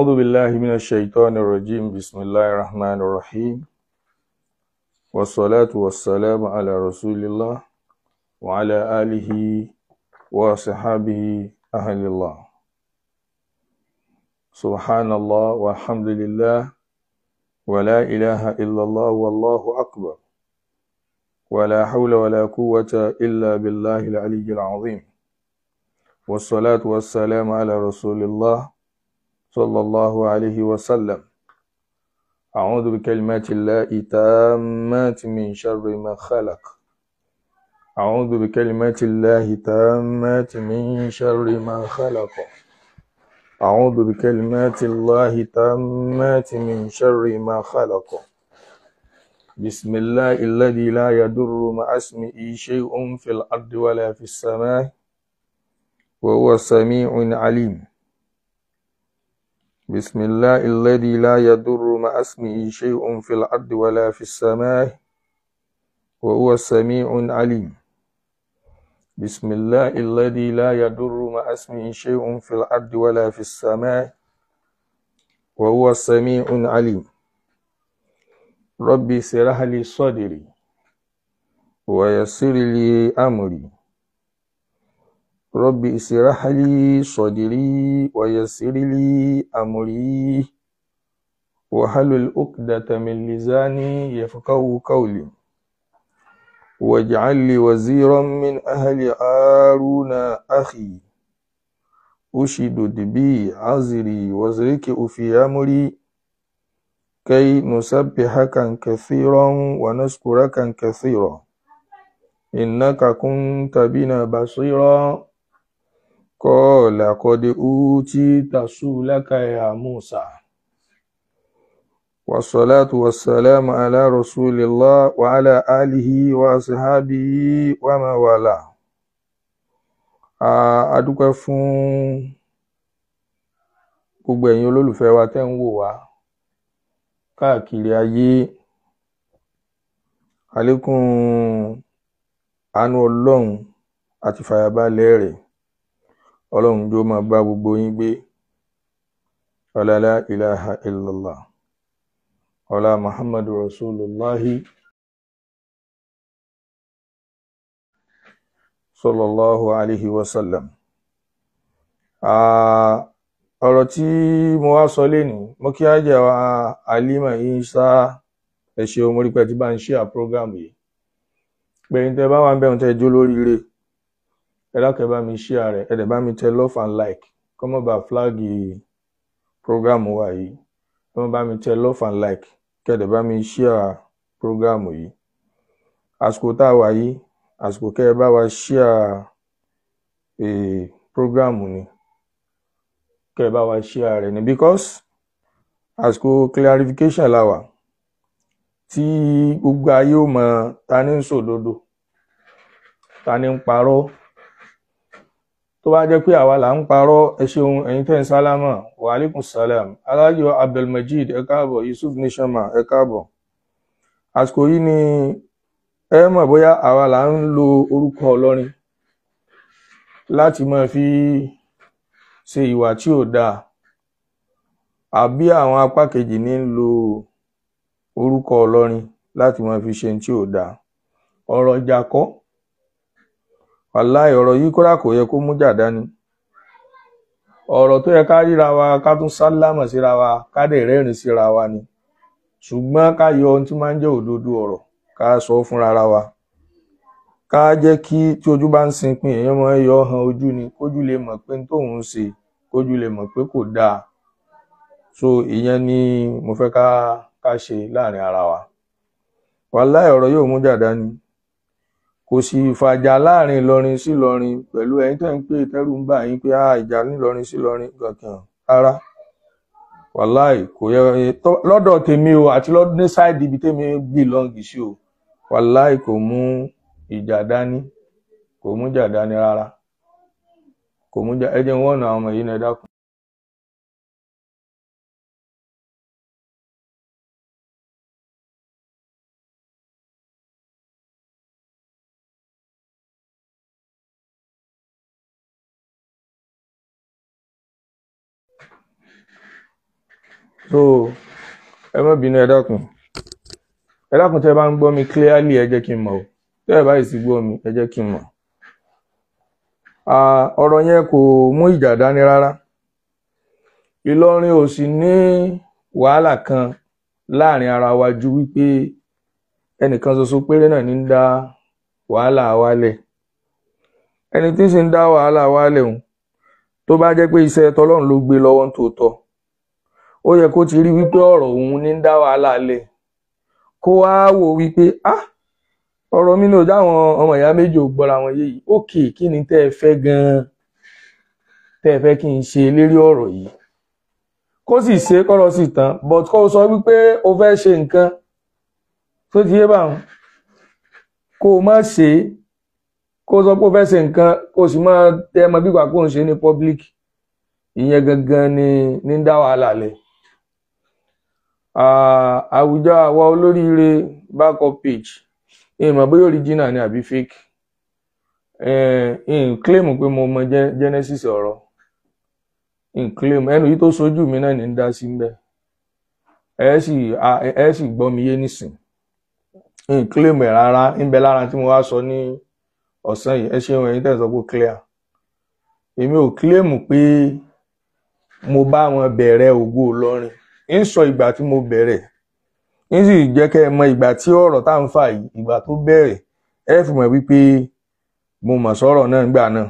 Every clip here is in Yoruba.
أعوذ بالله من الشيطان الرجيم. بسم الله الرحمن الرحيم، والصلاة والسلام على رسول الله وعلى آله وصحابه أهل الله. سبحان الله والحمد لله ولا إله إلا الله والله أكبر ولا حول ولا قوة إلا بالله العلي العظيم، والصلاة والسلام على رسول الله صلى الله عليه وسلم. أعوذ بكلمات الله تامات من شر ما خلق. أعوذ بكلمات الله تامات من شر ما خلق. أعوذ بكلمات الله تامات من شر ما خلق. بسم الله الذي لا يضر مع اسمه شيء في الأرض ولا في السماء وهو السميع العليم. بسم الله الذي لا يضر مع اسمه شيء في الأرض ولا في السماء وهو السميع العليم. بسم الله الذي لا يضر مع اسمه شيء في الأرض ولا في السماء وهو السميع العليم. ربي اشرح لي صدري ويسر لي أمري. ربي اشرح لي صدري ويسر لي أمري واحلل عقدة من لساني يفقهوا قولي واجعل لي وزيرا من أهل هارون أخي أشدد بي عزري وأشركه في أمري كي نسبحك كثيرا ونذكرك كثيرا إنك كنت بنا بصيرا. قال قد أوتيت سؤلك يا موسى. والصلاة والسلام على رسول الله وعلى آله وأصحابه ومن والاه. A dúpẹ́ fún gbogbo ẹ̀yin olólùfẹ́ wa tẹ́ ń wò wá káàkiri ayé. Àlékún àánú Ọlọ́run àti fàyàbalẹ̀ rẹ̀, Ọlọ́run jó máa bá gbogbo yín gbé. Ọlá la ilaha illallah, ọlá Muhammadu Rasulullahi sallallahu alayhi wa sallam. Ọ̀rọ̀ tí mo wá sọ lénìí, mo kí á jẹ́ wa Alima Isa, ẹ ṣeun, mo rí pé tí bá ń ṣe à program yìí. Gbẹ̀yìn tẹ́ bá wà ń bẹ̀rùn tẹ́ jó lóríire, ẹ dákẹ́ bá mi share rẹ̀, ẹ dẹ̀ bá mi tẹ love and like, kọ́ mọ́ bá flag program wa yìí. Ẹ mọ́ bá mi tẹ love and like, kẹ́ dẹ̀ bá mi share program yìí. Àsìkò tá a wà yìí, àsìkò kẹ́ ẹ bá wa share program ni, kẹ́ ẹ bá wa share rẹ̀ ni, because àsìkò clarification la wà tí gbogbo ayé ó mọ ta ní ń sòdodo, ta ní ń parọ́. Tó bá jẹ́ pé àwa là ń parọ́, ẹ ṣeun ẹ̀yin tẹ́ ń sálámà, wa alaikum salam. Alájọ Abdulmajid ẹ káàbọ̀, Yusuf Nishama ẹ káàbọ̀. Àsìkò yìí ni ẹ mọ̀ bóyá àwa là ń lo orúkọ Ọlọ́rin láti máa fi ṣe ìwà tí ò dáa, àbí àwọn apá kejì ní ń lo orúkọ Ọlọ́rin láti máa fi ṣe tí ò dáa. Ọ̀rọ̀ ìjà kọ́, wàláì ọ̀rọ̀ yìí kódà kò yẹ kó mú jà dání. Ọ̀rọ̀ tó yẹ ká ríra wa, ká tún sálámà síra wa, ká dẹ̀ rẹ́rìn síra wa ni. Ṣùgbọ́n ká yọ ohun tí máa ń jẹ́ òdodo ọ̀rọ̀ ká sọ fúnra ra wa. Ká jẹ́ kí tí ojú bá ń sinpin, èèyàn máa ń yọ han ojú ni, kójú lè mọ̀ pé tóun ń ṣe, kójú lè mọ̀ pé kò dáa. So ìyẹn ni mo fẹ́ ká ṣe láàrin ara wa. Wàláì ọ̀rọ̀ yóò mú jà dání. Kò sì fàjà láàrin Ìlọrin sí Ìlọrin pẹ̀lú ẹ̀yin tẹ́ ń pè tẹ́rù ń bà yín pé ìjà nílọrin sí Ìlọrin kankan rárá. Wàláì kò yẹ lọ́dọ̀ tèmi o, àti ní sáìdì ibi tèmi belong sí o. Wàláì kò mú ìjà dání, kò mú ìjà dání rárá. Kò mú ìjà. Ẹ jẹ́ wọ́n na àwọn ọmọ yìí náà, ẹ dákun. So ẹ má bínú, ẹ dákun, ẹ dákun, tẹ́ bá ń gbọ́ mi clearly, ẹ jẹ́ kí n mọ̀ o. Tẹ́ ẹ bá sì gbọ́ mi, ẹ jẹ́ kí n mọ̀. Ọ̀rọ̀ yẹn kò mú ìjà dání rárá. Ìlọrin ò sì ní wàhálà kan láàrin ara wa ju wípé ẹnìkan ṣoṣo péré náà ní ń dá wàhálà wálẹ̀. Ẹni tí ń sì ń dá wàhálà wálẹ̀ òun, tó bá jẹ́ pé iṣẹ́ tọlọ́run ló gbé lọ́wọ́ tòótọ́, ó yẹ kó ti rí wípé ọ̀rọ̀ òun ní ń dá wàhálà lẹ̀, kó wá wò wípé ah, ọ̀rọ̀ mi ní ò dáwọn ọmọ ìyá méjì ò gbọ́ra wọn yé yìí. Ókè, kí ni tẹ́ ẹ fẹ́ gan-an, tẹ́ ẹ fẹ́ kí n ṣe lérí ọ̀rọ̀ yìí? Kó sì ṣe kọ́rọ̀ sì tán. But kó sọ wípé o fẹ́ ṣe nǹkan tó ti yé báwọn, kó o má ṣe é, kó o sọ pé o fẹ́ ṣe nǹkan, kó o sì máa tẹ ẹ mọ bí ìgbà kó o ń ṣe ní public, ìyẹn gangan ni ní dá wàhálà lẹ̀. Àwùjọ àwa olóríire backup page, ìmọ̀ bóyá original ni àbí fake. N claim pé mo mọ genesis ọ̀rọ̀, n claim. Ẹnu yìí tó sojú mi náà ní ń dá sí ń bẹ, ẹ sì gbọ́ mi yé nísìn. N claim ẹ̀ rárá, ń bẹ lára tí mo wá sọ ní ọ̀sán yìí. Ẹ ṣeun ẹ̀yin tẹ̀ sọ pé clear. Èmi ò claim pé mo bá wọn bẹ̀rẹ̀ Ògo Ìlọrin. Ń sọ ìgbà tí mo bẹ̀rẹ̀, ń sì jẹ́ kẹ́ ẹ mọ ìgbà tí ọ̀rọ̀ tá à ń fà yìí, ìgbà tó bẹ̀rẹ̀. Ẹ fi mọ̀ wípé mo mọ̀ sọ̀rọ̀ náà nígbà náà.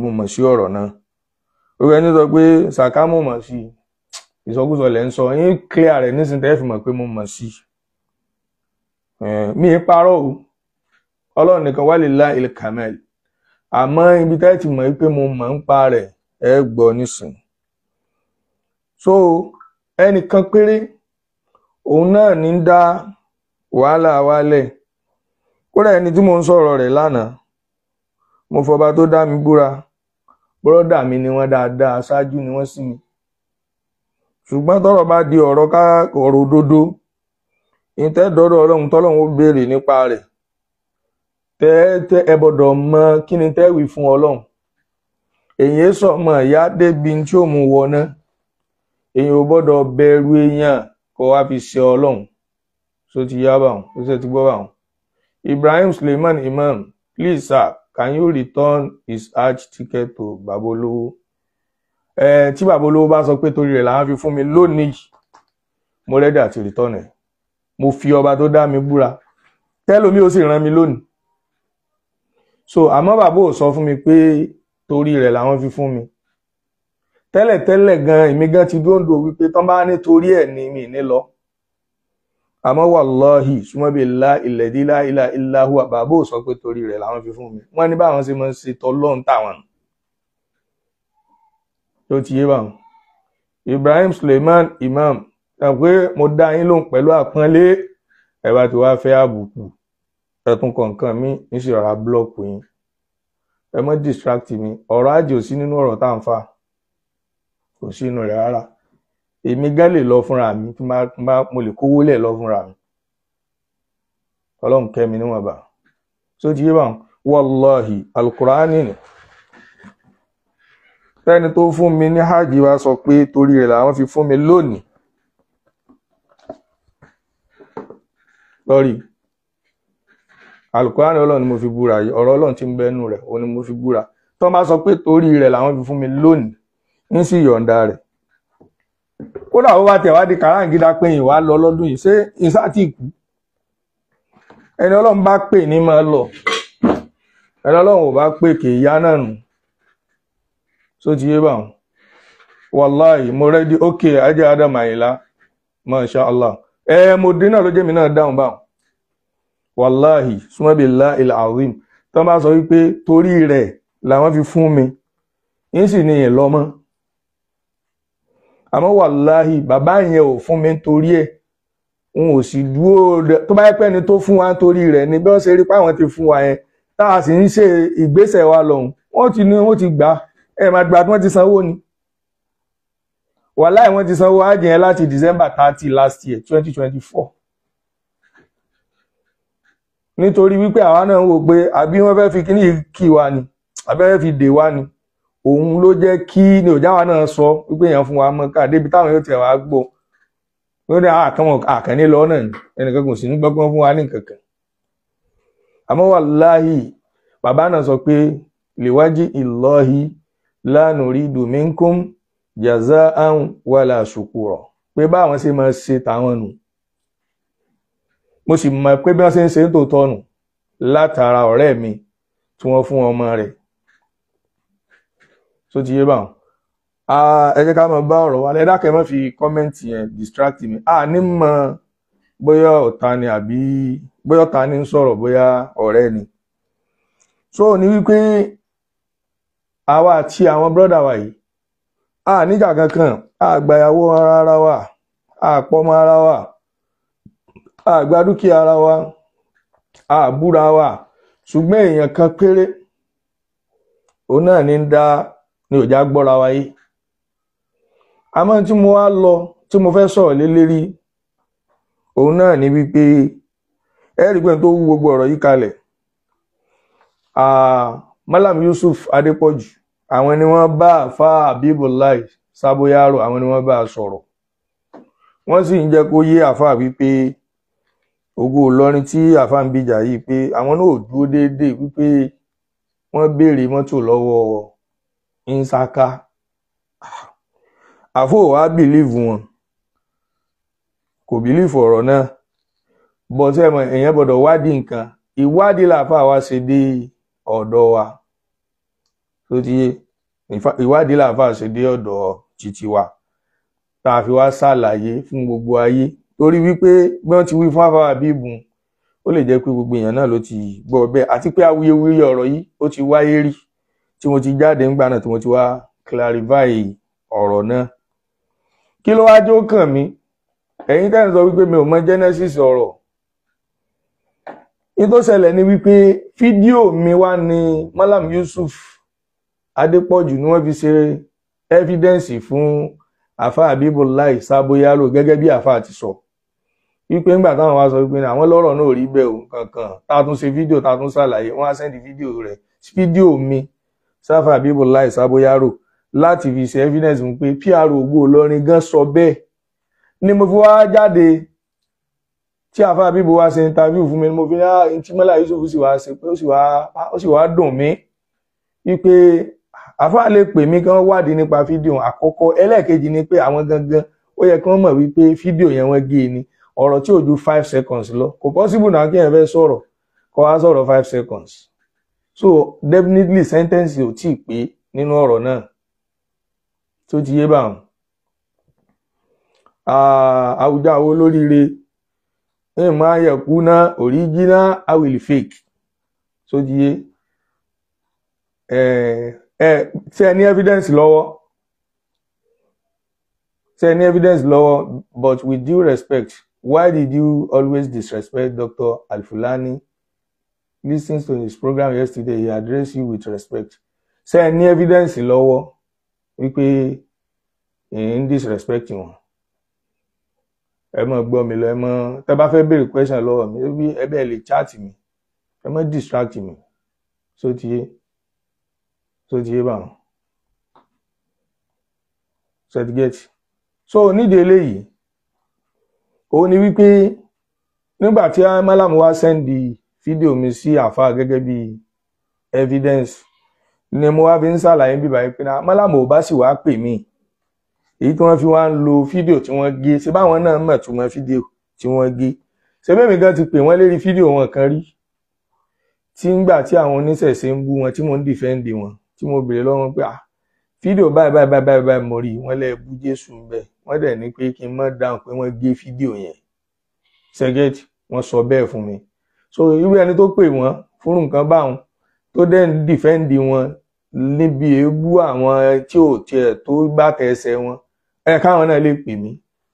Mo mọ̀ sí ọ̀rọ̀ náà. Ó ẹni sọ pé Sàká mo mọ̀ sí, ìsọkúsọ lẹ̀ ń sọ. Yín clear rẹ̀ nísìnyí tẹ́ fi mọ̀ pé mo mọ̀ sí. Mi ì parọ́ o, Ọlọ́run nìkan wà lillahi il-kamal. Àmọ́ ibi tẹ́ ti mọ̀ wípé mo mọ̀ ń pa rẹ̀, ẹ gbọ́ nísìn. So ẹnìkan péré òun náà ní ń dá wàhálà wálẹ̀. Kódà ẹni tí mo ń sọ̀rọ̀ rẹ̀ lánàá, mo fọba tó dá mi búra, bọ́rọ́dà mi ni wọ́n dáadáa, aṣáájú ni wọ́n sí mi. Ṣùgbọ́n tọ́rọ̀ bá di ọ̀rọ̀ ká ọ̀rọ̀ òdodo, ìtẹ́dọ́dọ̀ Ọlọ́run tọ́lọ́run ó béèrè nípa rẹ̀, tẹ́ ẹ gbọ́dọ̀ mọ kí ni tẹ́ wí fún Ọlọ́run. Èyí sọ ọmọ ìyá débi tí ó mú wọná. Èyàn ò gbọ́dọ̀ bẹ̀rù èèyàn kó wá fi ṣe Ọlọ́run. So ti yá báwọn, ó sì ti gbọ́ báwọn. Ibrahim Suleiman Imam, please sir, can you return his hajj ticket to Baba Olówó? Ẹ tí Baba Olówó bá sọ pé torí rẹ̀ làwọn fi fún mi lónìí, mo ready àti return ẹ̀. Mo fi ọba tó dá mi búra, tẹ́lómi ó sì rán mi lónìí. So àmọ́ bàbá ò sọ fún mi pé torí rẹ̀ làwọn fi fún mi. Tẹ́lẹ̀tẹ́lẹ̀ gan, èmi gan ti dóńdó wípé tán bá ní torí ẹ̀ ní mi ní lọ. Àmọ́ wàláhì súnmọ́bí ilẹ̀dí láìlà ìlàhùwà, bàbá ò sọ pé torí rẹ̀ làwọn fi fún mi. Wọ́n ní báwọn ṣe máa ń ṣe tọ́lọ́run táwọn tó ti yé báwọn. Ibrahim Suleiman Imam, ẹ pé mo dá yín lóhùn pẹ̀lú àpọ́nlé. Ẹ bá ti wá fẹ́ àbùkù, ẹ̀tún kọ̀ọ̀kan mi ń sì rọra block yín. Ẹ má distract mi. Ọ̀rọ̀ àjò sí nínú ọ̀rọ̀ tá à ń fà, kò sí inú rẹ̀ rárá. Èmi gán lè lọ fúnra mi tí mo lè kówó lẹ̀ lọ fúnra mi. Ọlọ́run kẹ́ mi níwọ̀nba. Tó ti yé báwọn? Wàláhì, alukurani ni. Tẹ́ni tó fún mi ní hajj wa sọ pé torí rẹ̀ làwọn fi fún mi lónìí lọ́rí alukurani, Ọlọ́run ni mo fi búra yìí. Ọ̀rọ̀ Ọlọ́run tí ń bẹ nú rẹ̀, òun ni mo fi búra. Tó bá sọ pé torí rẹ̀ làwọn fi fún mi lónìí, ń sì yọ̀ǹda rẹ̀. Kódà ó bá tẹ̀ wá di kàráǹgídá pé ìwà lọ lọ́dún yìí, ṣé ìsá tí kú? Ẹni Ọlọ́run bá pè ní máa lọ, ẹni Ọlọ́run ò bá pè kì í yá náà nù. Só ti yé báwọn? Wàláì, mo ready. Ok, ajé Adam Àyìnlá, masha Allah. Ẹ mo dín náà ló jẹ́ mi náà dáhùn báwọn. Wàláhì súnmọ́bìlá ilẹ̀ tó bá sọ wípé torí rẹ̀ làwọn fi fún mi, ń sì ní ìlọmọ́. Àmọ́ wàláhì, bàbá yẹn ò fún mi nítorí ẹ̀, n ò sì dúró. Tó bá yẹ pé ẹni tó fún wa nítorí rẹ̀ ni, bí wọ́n ṣe rí pé àwọn ti fún wa yẹn, tá a sì ń ṣe ìgbésẹ̀ wa lọ́hùn, wọ́n ti ní wọ́n ti gbà ẹ̀ máa gbà tí wọ́n ti sanwó ni. Wàláhì, wọ́n ti sanwó ájì yẹn láti December 30 last year, 2024. Nítorí wípé àwa náà ń wò pé àbí wọ́n fẹ́ fi kíní kí wa ni, àbí wọ́n fẹ́ fi dè wa ni. Òun ló jẹ́ kí ní òjáwa náà sọ wípé èèyàn fún wa mọ́kà débi táwọn yóò tẹ̀ wá gbọ́ lórí àkànní lọ náà ẹnìkan kò sí ní gbọ́gbọ́n fún wa ní nǹkankan. Àmọ́ wàláhì bàbá náà sọ pé lèwájí ìlọ́hì la nuridu minkum jaza'an wala shukura, pé báwọn ṣe máa ṣe tàwọn nù. Mo sì mọ̀ pé bí wọ́n ṣe ń ṣe ń tòótọ́ nù látara ọ̀rẹ́ mi tí wọ́n fún ọmọ rẹ̀. Tó ti yé báwọn. Ẹ jẹ́ ká máa bá ọ̀rọ̀ wa. Ẹ dákẹ́ má fi kọ́mẹ́ǹtì yẹn distract mi. A ní mọ̀ bóyá ọ̀tá ni àbí bóyá ọ̀tá ni ń sọ̀rọ̀, bóyá ọ̀rẹ́ ni. So ní wípé àwa àti àwọn brọ́dà wa yìí, a níjà kankan, a gbàyàwó ara wa, a pọ́mọ ara wa, a gba dúkìá ara wa, a búra wa. Ṣùgbọ́n èèyàn kan péré òun náà ní ń dá ní òjá gbọ́ra wa yìí. Àmọ́ tí mo wá lọ tí mo fẹ́ sọ̀rọ̀ lé lérí òun náà ní wípé ẹ rí pé tó wú gbogbo ọ̀rọ̀ yìí kalẹ̀, Malam Yusuf Adépọ̀jù, àwọn ni wọ́n bá àfa Habibullahi Sábóyárò, àwọn ni wọ́n bá a sọ̀rọ̀. Wọ́n sì ń jẹ́ kó yé àfa wípé Ògo Ìlọrin tí àfa ń bìjà yìí pé àwọn náà ò dúró déédéé, wípé wọ́n béèrè mọ́tò lọ́wọ́ Nsaka. Àfọ wá bìlíìfù wọn, kò bìlíìfù ọ̀rọ̀ náà. Bọ́tẹ́ mọ̀ èèyàn gbọ́dọ̀ wádìí nǹkan, ìwádìí làáfà wa ṣe dé ọ̀dọ̀ wa. Tó ti yé, ìwádìí làáfà ṣe dé ọ̀dọ̀ títí wa, tá a fi wá ṣàlàyé fún gbogbo ayé. Torí wípé bí wọ́n ti wí fún àfáà Bíbù, ó lè jẹ́ pé gbogbo èèyàn náà ló ti gbọ́ bẹ́ẹ̀, àti pé awuyewuye ọ̀rọ̀ yìí ó ti wáyé rí tí mo ti jáde ńgbà náà tí mo ti wá clarify ọ̀rọ̀ náà. Kí ló wá jó kàn mí? Ẹ̀yin tẹ́ ń sọ wípé mi ò mọ genesis ọ̀rọ̀. Ní tó ṣẹlẹ̀ ni wípé fídíò mi wá ní Malam Yusuf Adépọ̀jù ni wọ́n fi ṣe evidence fún àfáà Habibullahi Sábóyárò, gẹ́gẹ́ bí àfáà ti sọ wípé ńgbà táwọn wá sọ wípé àwọn lọ́rọ̀ náà rí bẹ́ẹ̀ o kankan, tá a tún ṣe fídíò, tá a tún ṣàlàyé, wọ́n á sẹ́ndì fídíò rẹ̀, fídíò mi sáfà Habibullahi Sábóyárò láti fi ṣe evidence fún pé PR Ògo Ìlọrin gan sọ bẹ́ẹ̀. Ni mo fi wá jáde tí àfáà Bíbù wá ṣe interview fún mi, ni mo fi ní tí Mọ́lá Yusuf sì wá ṣe pé ó sì wá dùn mí wípé àfáà lè pè mí kí wọ́n wádìí nípa fídíò àkọ́kọ́. Ẹlẹ́ẹ̀kejì ni pé àwọn gangan ó yẹ kí wọ́n mọ̀ wípé fídíò yẹn wọ́n gé ni, ọ̀rọ̀ tí ò ju 5 seconds lọ. Kò possible náà kí ẹ fẹ́ sọ̀rọ̀ kó wá sọ̀rọ̀ 5 seconds. So definitely sentence ò tíì pé nínú ọ̀rọ̀ náà. Tó ti yé báwọn. Àwùjọ àwọn olóríire ìmọ̀ ayẹ̀kú náà original awil fake. Tó ti yé. Ṣé ẹ ní evidence lọ́wọ́? Ṣé ẹ ní evidence lọ́wọ́? But with due respect, why did you always disrespect Dr. Alfulani? Listen to his program yesterday, he addressed you with respect. Ṣé ẹ ní evidence lọ́wọ́ wípé ń disrespect wọn? Ẹ má gbọ́ mi lọ, ẹ má tẹ́ bá fẹ́ béèrè question lọ́wọ́ mi, ẹ bẹ́ẹ̀ lè chat mi, ẹ má distract mi. So ti yé, so ti yé báwọn. So ti get. So nídìí eléyìí, òun ni wípé nígbà tí Malam wá sẹ́ndì fídíò mi sí àfáà gẹ́gẹ́ bí evidence, ni mo wá fi ń ṣàlàyé bíbá yìí pé náà Malam ò bá sì wá pè mí, èyí tí wọ́n fi wá ń lo fídíò tí wọ́n gé, ṣé báwọn náà mọ̀ túmọ̀ fídíò tí wọ́n gé? Ṣé bẹ́ẹ̀ mi gan ti pè wọ́n lérí fídíò wọn kan rí, tí ń gbà tí àwọn oníṣẹ̀ṣe ń bú wọn, tí mo ń dìfẹ́ǹdì wọn, tí mo béèrè lọ́wọ́ pé ah fídíò báyìí báyìí báyìí báyìí mo rí, wọ́n lẹ́ bú Jésù ń bẹ̀, wọ́n dẹ̀ ní pé kí n má dáhùn pé wọ́n gé fídíò yẹn. Ṣẹ́gẹ́tì wọ́n sọ bẹ́ẹ̀ fún mi. So irú ẹni tó pè wọ́n fún nǹkan báwọn tó dẹ̀ ń dìfẹ́ǹdì wọn níbi èébú àwọn tí ò tiẹ̀ tó bá tẹsẹ̀ wọn, ẹ káwọn náà lè pè mí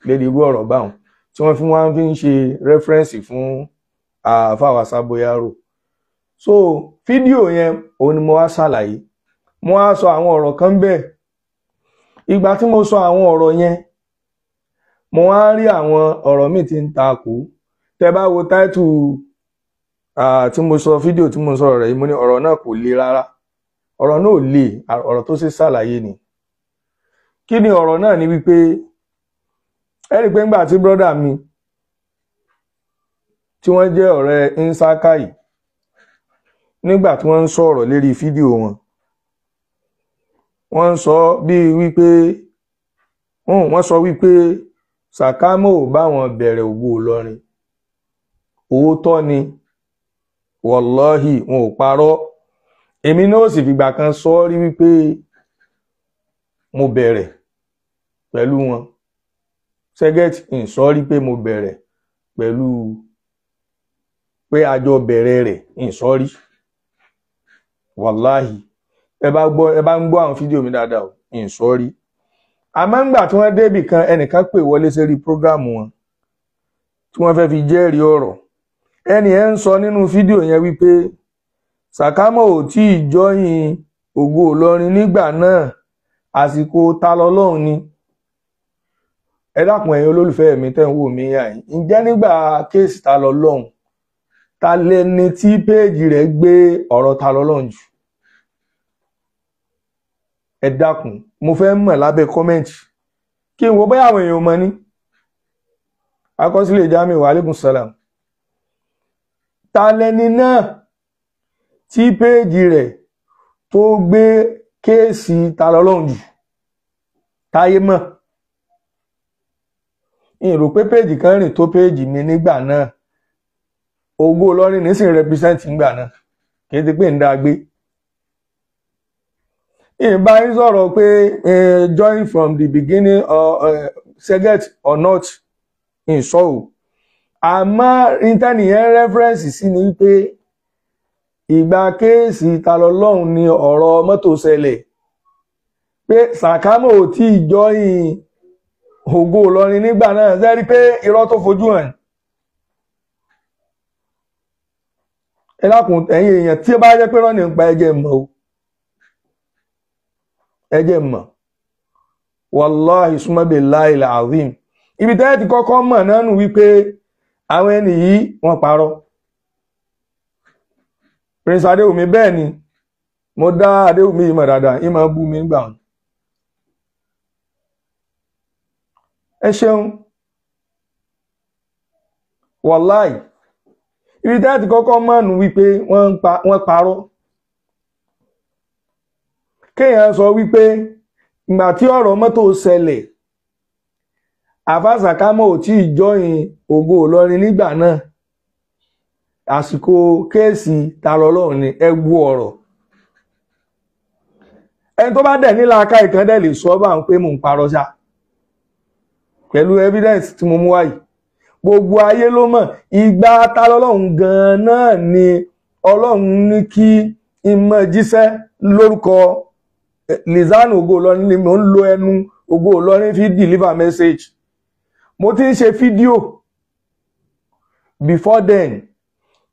lédi irú ọ̀rọ̀ báwọn tí wọ́n fi wá fi ń ṣe rẹ́fẹ́rẹ́nsì fún àfáwà Sábóyárò. So fídíò yẹn òun ni mo wá ṣàlàyé, mo wá sọ àwọn ọ̀rọ̀ kan bẹ́ẹ̀. Ìgbà tí mo sọ àwọn ọ̀rọ̀ yẹn, mo wá rí àwọn ọ̀rọ̀ míì tí ń takò. Tẹ́ bá wo táìtù tí mo sọ fídíò tí mo sọ̀rọ̀ rẹ̀ yìí, mo ní ọ̀rọ̀ náà kò le rárá, Ọ̀rọ̀ náà ò le, ọ̀rọ̀ tó ṣe ṣàlàyé ni. Kí ni ọ̀rọ̀ náà? Ni wípé ẹ rí i pé ńgbà tí brọ́dà mi tí wọ́n jẹ́ ọ̀rẹ́ Insakai, nígbà tí wọ́n ń sọ̀rọ̀ lérí fídíò wọn, wọ́n ń sọ bíi wípé wọ́n sọ wípé Sàkámọ́ ò bá wọn bẹ̀rẹ̀ Ògo Ìlọrin. Òótọ́ ni, wọ̀lọ́hì, wọn ò parọ́. Èmi náà sì fìgbà kan sọ rí wípé mo bẹ̀rẹ̀ pẹ̀lú wọn. Sẹ́gẹ́tì ń sọ rí pé mo bẹ̀rẹ̀ pẹ̀lú pé a jọ bẹ̀rẹ̀ rẹ̀, ń sọ rí. Wàláhì, ẹ bá gbọ́, ẹ bá ń gbọ́ àwọn fídíò mi dáadáa o, ń sọ rí. Àmọ́ ńgbà tí wọ́n débì kan, ẹnìkan pè wọlé sórí prógráàmù wọn tí wọ́n fẹ́ fi jẹ́rìí ọ̀rọ̀. Ẹnì ẹ̀ ń sọ nínú fídíò yẹn wípé Sàkámọ́ ò tí ì jọyìn Ògo Ìlọrin nígbà náà, àsìkò Ta lọ́lọ́run ni. Ẹ dákun, ẹ̀yin olólùfẹ́ mi tẹ́ ń wò mí yà yín, ǹjẹ́ nígbà kéèsì Ta lọ́lọ́run, ta lẹni tí péèjì rẹ̀ gbé ọ̀rọ̀ Ta lọ́lọ́run jù? Ẹ dákun, mo fẹ́ mọ̀ lábẹ́ kọ́mẹ́ǹtì kí n wo bóyá àwọn èèyàn mọ̀ ní. Akọsílẹ̀ Jamiu, wa alaikum salam. Ta lẹni náà tí péèjì rẹ̀ tó gbé kéèsì Ta lọ́lọ́run jù táyé mọ̀? N rò pé péèjì kan rìn tó péèjì mi nígbà náà. Ògo Ìlọrin nísìnyí represent nígbà náà, kì í ti pé ń dá gbé. Ìbá yín sọ̀rọ̀ pé join from the beginning or seget or not, ìsọ o. Àmọ́ intaniyẹn reference sí ni pé ìgbà kéèsì Ta lọ́lọ́run ni ọ̀rọ̀ mọ́tò ṣẹlẹ̀, pé Sàkámọ́ ò tí ì join Ògo Ìlọrin nígbà náà. Sẹ́rí pé irọ́ tó fojú hàn? Ẹ dákun, ẹ̀yin èèyàn, tí ó bá jẹ́ pé rọ́ọ̀nì ń pa, ẹ jẹ́ mọ̀ o, ẹ jẹ́ mọ̀. Wàláhì súnmọ́bẹ̀ láìlà azim, ibi tẹ́ ti kọ́kọ́ mọ̀ náà nù wípé àwọn ẹni yìí wọ́n parọ́. Prince Adéwùmí, bẹ́ẹ̀ ni, mo dá Adéwùmí yìí mọ̀ dáadáa, yìí máa bú mi nígbà wọn. Ẹ ṣeun. Wàláhì, ibi tẹ́ ti kọ́kọ́ mọ̀ nù wípé wọ́n parọ́. Kéèyàn sọ wípé ìgbà tí ọ̀rọ̀ mọ́tò ṣẹlẹ̀, àfá Sàkámọ́ ò tí ì jọyìn Ògo Ìlọrin nígbà náà, àsìkò kéèsì Ta lọ́lọ́run ni. Ẹ gbọ́ ọ̀rọ̀ ẹni tó bá dẹ̀ nílà aka ìkan dẹ̀ lè sọ bá ń pé mò ń parọ́ ṣá, pẹ̀lú evidence tí mo mú wáyìí. Gbogbo ayé ló mọ̀, ìgbà Ta lọ́lọ́run gan-an náà ni Ọlọ́run ní kí ìmọ̀ jíṣẹ́ lórúkọ Lizan Ògo Ìlọrin ni mò ń lo ẹnu Ògo Ìlọrin fi deliver message. Mo ti ń ṣe fídíò before then.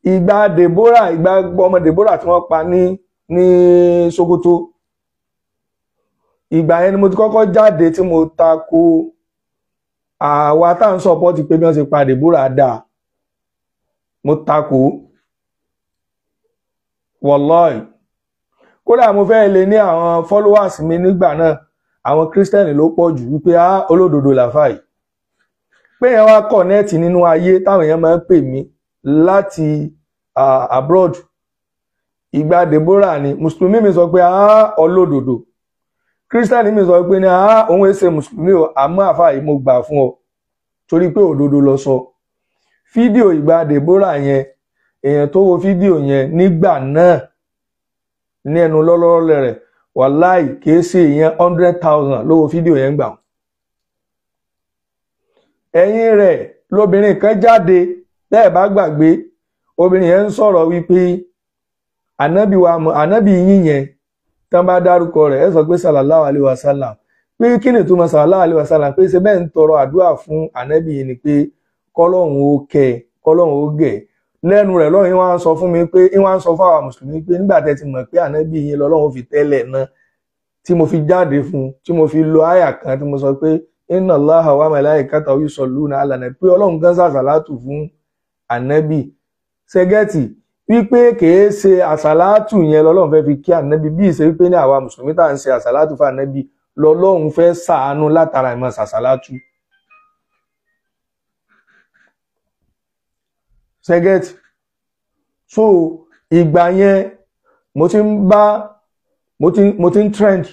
Ìgbà Deborah, ìgbà ọmọ Deborah tí wọ́n pa ní Sokoto, ìgbà yẹn ni mo ti kọ́kọ́ jáde tí mo tako àwa tá à ń sọpọ́tì pé bí wọ́n ṣe pa Deborah dáa. Mo tako, wàláì. Kódà mo fẹ́ lè ní àwọn followers mi nígbà náà, àwọn kírísítẹ́nì ló pọ̀ jù, wípé á olódodo làfà yìí. Pé yẹn wá connect nínú ayé táwọn èèyàn máa ń pè mí láti abroad. Ìgbà Deborah ni mùsùlùmí mi sọ pé á olódodo, kírísítẹ́nì mi sọ pé ní á òun ṣe mùsùlùmí o, àmọ́ àfà yìí mo gbà fún ọ torí pé òdodo lọ sọ. Fídíò ìgbà Deborah yẹn, èèyàn tó wo fídíò yẹn nígbà náà ní ẹnu lọ́lọ́rọ́ rẹ̀, wàláì, kìí ṣe èèyàn 100,000 ló wo fídíò yẹn gbà. Ẹ̀yìn rẹ̀ lóbìnrin kan jáde, bẹ́ẹ̀ bá gbàgbé, obìnrin yẹn ń sọ̀rọ̀ wípé ànábì wa, ànábì yín yẹn tán bá dárúkọ rẹ̀, ẹ sọ pé sallallahu alaihi wasallam, pé kí ni ìtumọ̀ sallallahu alaihi wasallam, pé ṣe bẹ́ẹ̀ ń tọrọ àdúrà fún ànábì yìí ni, pé kọ́lọ́hún ó kẹ́, kọ́lọ́hún ó gẹ̀. Lẹ́nu rẹ̀ lọ́run wá ń sọ fún mi pé wá ń sọ fún àwọn mùsùlùmí pé nígbà tẹ́ ti mọ̀ pé ànábì yín lọ́lọ́run fi tẹ́lẹ̀ náà tí mo fi jáde fún, tí mo fi lo àyà kan tí mo sọ pé inna Allaha wa malaikatahu yusalluna ala nabi, pé Ọlọ́run gan sàṣàlátù fún ànábì. Ṣẹgẹ́tì Wípé kìí ṣe àsàlátù yẹn lọ́lọ́run fẹ́ fi kí ànábì, bí ìṣe wípé ní àwa mùsùlùmí tá à ń ṣe àsàlátù fún ànábì lọ́lọ́run fẹ́ ṣàánú látara ìmọ̀ sàsàlátù. Ṣẹ́gẹ́t. So ìgbà yẹn mo ti ń bá mo ti ń trend.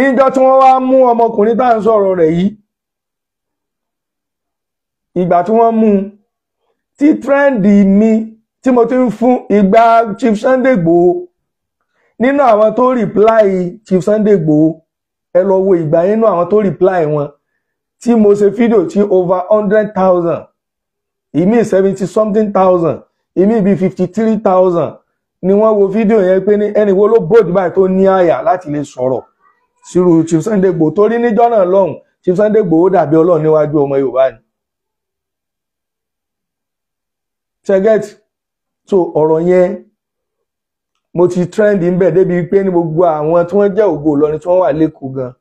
Ìjọ tí wọ́n wá mú ọmọkùnrin tá à ń sọ̀rọ̀ rẹ̀ yìí, ìgbà tí wọ́n mú un tí trend mi tí mo ti ń fún ìgbà Chief Sunday Igboho, nínú àwọn tó reply Chief Sunday Igboho, ẹ lọ wo ìgbà nínú àwọn tó reply wọn tí mo ṣe fídíò tí over 100,000, ìmí 70 something thousand, ìmí bíi 53,000 ni wọ́n wo fídíò yẹn pé ní ẹni wo ló bòdì báyìí tó ní àyà láti lè sọ̀rọ̀ sírú Chief Sunday Igboho. Torí níjọ́ náà lọ́hùn Chief Sunday Igboho dàbí Ọlọ́run níwájú ọmọ Yorùbá ni. Ṣẹ́gẹ́t. So ọ̀rọ̀ yẹn mo ti trend ń bẹ̀ débi pé ní gbogbo àwọn tí wọ́n jẹ́ Ògo Ìlọrin tí wọ́n wà lẹ́kọ̀ọ́ gan,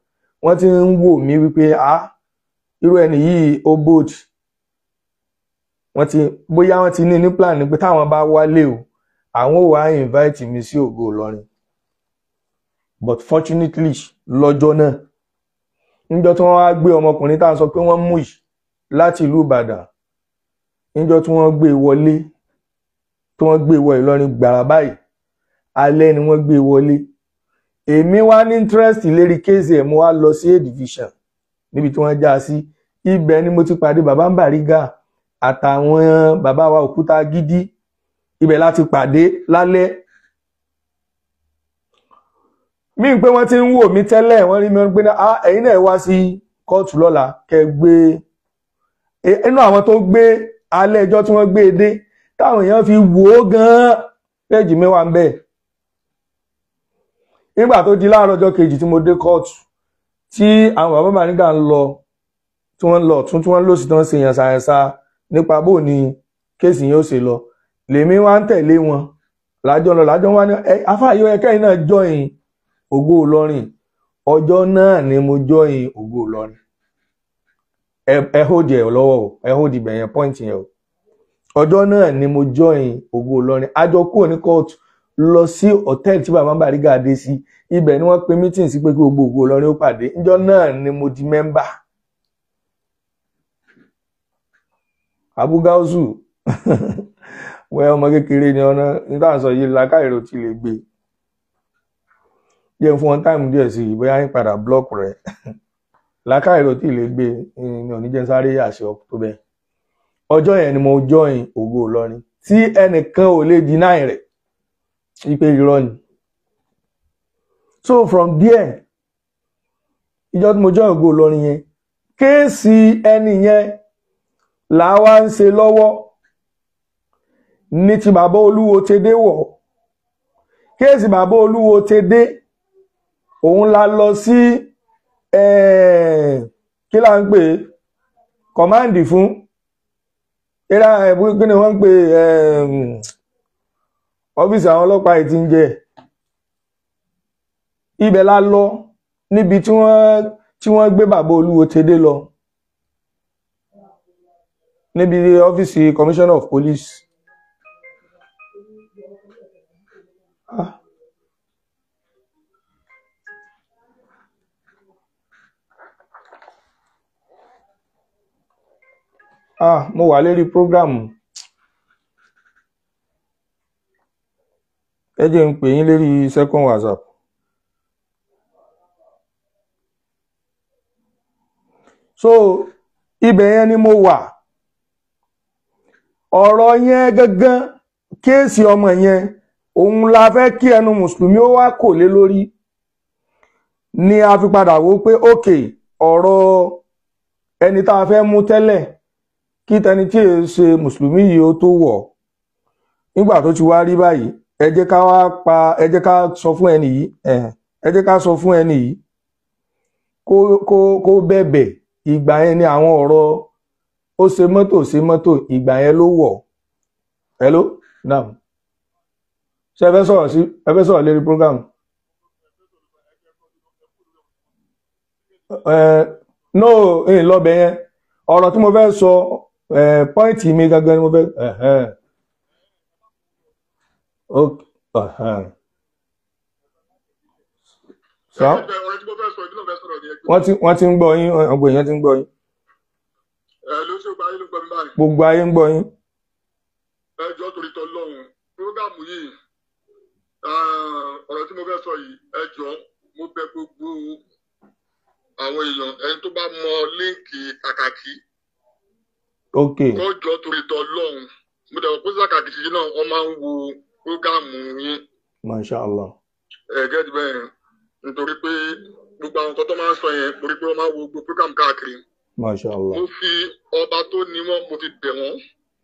wọ́n ti ń wò mí wípé ah, irú ẹni yìí ó bold. Wọ́n ti bóyá wọ́n ti ní plan ni pé táwọn bá wálé o, àwọn ò wá invite mi sí Ògo Ìlọrin. But fortunately lọ́jọ́ náà, níjọ́ tí wọ́n wá gbé ọmọkùnrin tá à ń sọ pé wọ́n mú yìí láti ìlú Ìbàdàn, níjọ́ tí wọ́n gbé wọlé, tí wọ́n gbé wọ Ìlọrin gbàrà báyìí, alẹ́ ni wọ́n gbé wọlé. Èmi wá ní interest lérí kéèsì ẹ̀, mo wá lọ sí A division níbi tí wọ́n já sí. Ibẹ̀ ni mo ti pàdé bàbá Bariga àtàwọn bàbá wa Òkúta Gidi. Ibẹ̀ láti pàdé lálẹ́. Mí pé wọ́n ti ń wò mí tẹ́lẹ̀, wọ́n rí mi wọ́n pé ah, ẹ̀yin náà wá sí kóòtù lọ́la kẹ́ gbé. Inú àwọn tó gbé alẹ́ ẹjọ́ tí wọ́n gbé e dé, táwọn èèyàn fi wò ó gan-an, péjì mi wà ń bẹ̀. Nígbà tó di láàárọ̀ ọjọ́ kejì tí mo dé kóòtù, tí àwọn bàbá Bariga ń lọ, tí wọ́n ń lọ tún tí wọ́n ń lò sí tí wọ́n ṣe yànṣàyànṣà nípa bó ni kéèsì yẹn ó ṣe lọ, lèmi wá ń tẹ̀lé wọn lájọ́ lọ lájọ́ wá ní afáàyò ẹkẹ́yìn náà join Ògo Ìlọrin. Ọjọ́ náà ni mo join Ògo Ìlọrin. Ẹ hold ẹ lọ́wọ́ o, ẹ hold ibẹ̀ yẹn, point yẹn o. Ọjọ́ náà ni mo join Ògo Ìlọrin. A jọ kúrò ní kóòtù lọ sí hòtẹ́ẹ̀lì tí bàbá Bariga dé sí. Ibẹ̀ ni wọ́n pe meeting sí pé kí gbogbo Ògo Ìlọrin ó pàdé. Níjọ́ náà ni mo di mẹ́mbà. Abu Gausu wẹ́ ọmọ kékeré ni ọ̀nà nígbà sọ yìí làákàyèrò tí lè gbé. Jẹ́ fún wọn táìmù díẹ̀ sí i, bóyá ń padà blọ́ọ̀kù rẹ̀. Làákàyèrò tí lè gbé ni òní jẹ́ sáré àṣẹ tó bẹ́ẹ̀. Ọjọ́ yẹn ni mo join Ògo Ìlọrin tí ẹnìkan ò lè deny rẹ̀ wípé irọ́ ni. So from there, ìjọ tí mo join Ògo Ìlọrin yẹn, kéèsì ẹni yẹn làwa ń ṣe lọ́wọ́ ní ti bàbá Olúwo Tẹ́dẹ́ wọ̀. Kéèsì bàbá Olúwo Tẹ́dẹ́ òun la lọ sí kí là ń pè kọ̀máǹdì fún eré kí ni wọ́n ń pè ọ́fíìsì àwọn ọlọ́pàá yìí ti ń jẹ́. Ibẹ̀ la lọ níbi tí wọ́n gbé bàbá Olúwo Tẹ́dẹ́ lọ, níbi ọ́fíìsì commissioner of police. Ah, mo wà lérí program. Ẹ jẹ́ n pè yín lérí second WhatsApp. So ibẹ̀ yẹn ni mo wà. Ọ̀rọ̀ yẹn gangan, kéèsì ọmọ yẹn, òun la fẹ́ kí ẹnu mùsùlùmí ó wá kò lé lórí. Ni a fi padà wò pé ókè ọ̀rọ̀ ẹni tá a fẹ́ mú tẹ́lẹ̀ kí tẹni tí è ṣe mùsùlùmí yìí ó tó wọ̀. Nígbà tó ti wá rí báyìí, ẹ jẹ́ ká wá pa, ẹ jẹ́ ká sọ fún ẹni yìí, ẹ jẹ́ ká sọ fún ẹni yìí kó bẹ̀bẹ̀. Ìgbà yẹn ni àwọn ọ̀rọ̀ ó ṣe mọ́tò ṣe mọ́tò, ìgbà yẹn ló wọ̀. Hello, naam. Ṣé ẹ fẹ́ sọ̀rọ̀ sí, ẹ fẹ́ sọ̀rọ̀ lérí program? No, ń lọ bẹ̀ yẹn. Ọ̀rọ̀ tí mo fẹ́ sọ, pọ́ìntì mi gangan ni mo fẹ́. Ok. Wọ́n ti ń gbọ́ yín, ọgbọ̀n èèyàn ti ń gbọ́ yín. Gbogbo ayé ń gbọ́ yín. Ẹ jọ̀ọ́ torí t'Ọlọ́run, prógámù yìí, ọ̀rọ̀ tí mo fẹ́ sọ yìí, ẹ jọ̀ọ́ mo bẹ̀ gbogbo àwọn èèyàn, ẹni tó bá mọ líǹkì Kàkàkí. Ok. Kó jọ̀ọ́ torí t'Ọlọ́run, mo dẹ̀ pé Kàkàkí yìí náà wọ́n máa ń wo prógámù yín. Masha Allah. Ẹ gẹ́gẹ́ bẹ́ẹ̀, nítorí pé gbogbo àwọn nǹkan tó máa ń sọ yẹn, torí pé wọ́n máa ń wo gbogbo prógámù káàkiri. Masha Allah. Mo fi ọba tó ní wọn, mo fi bẹ̀ wọ́n.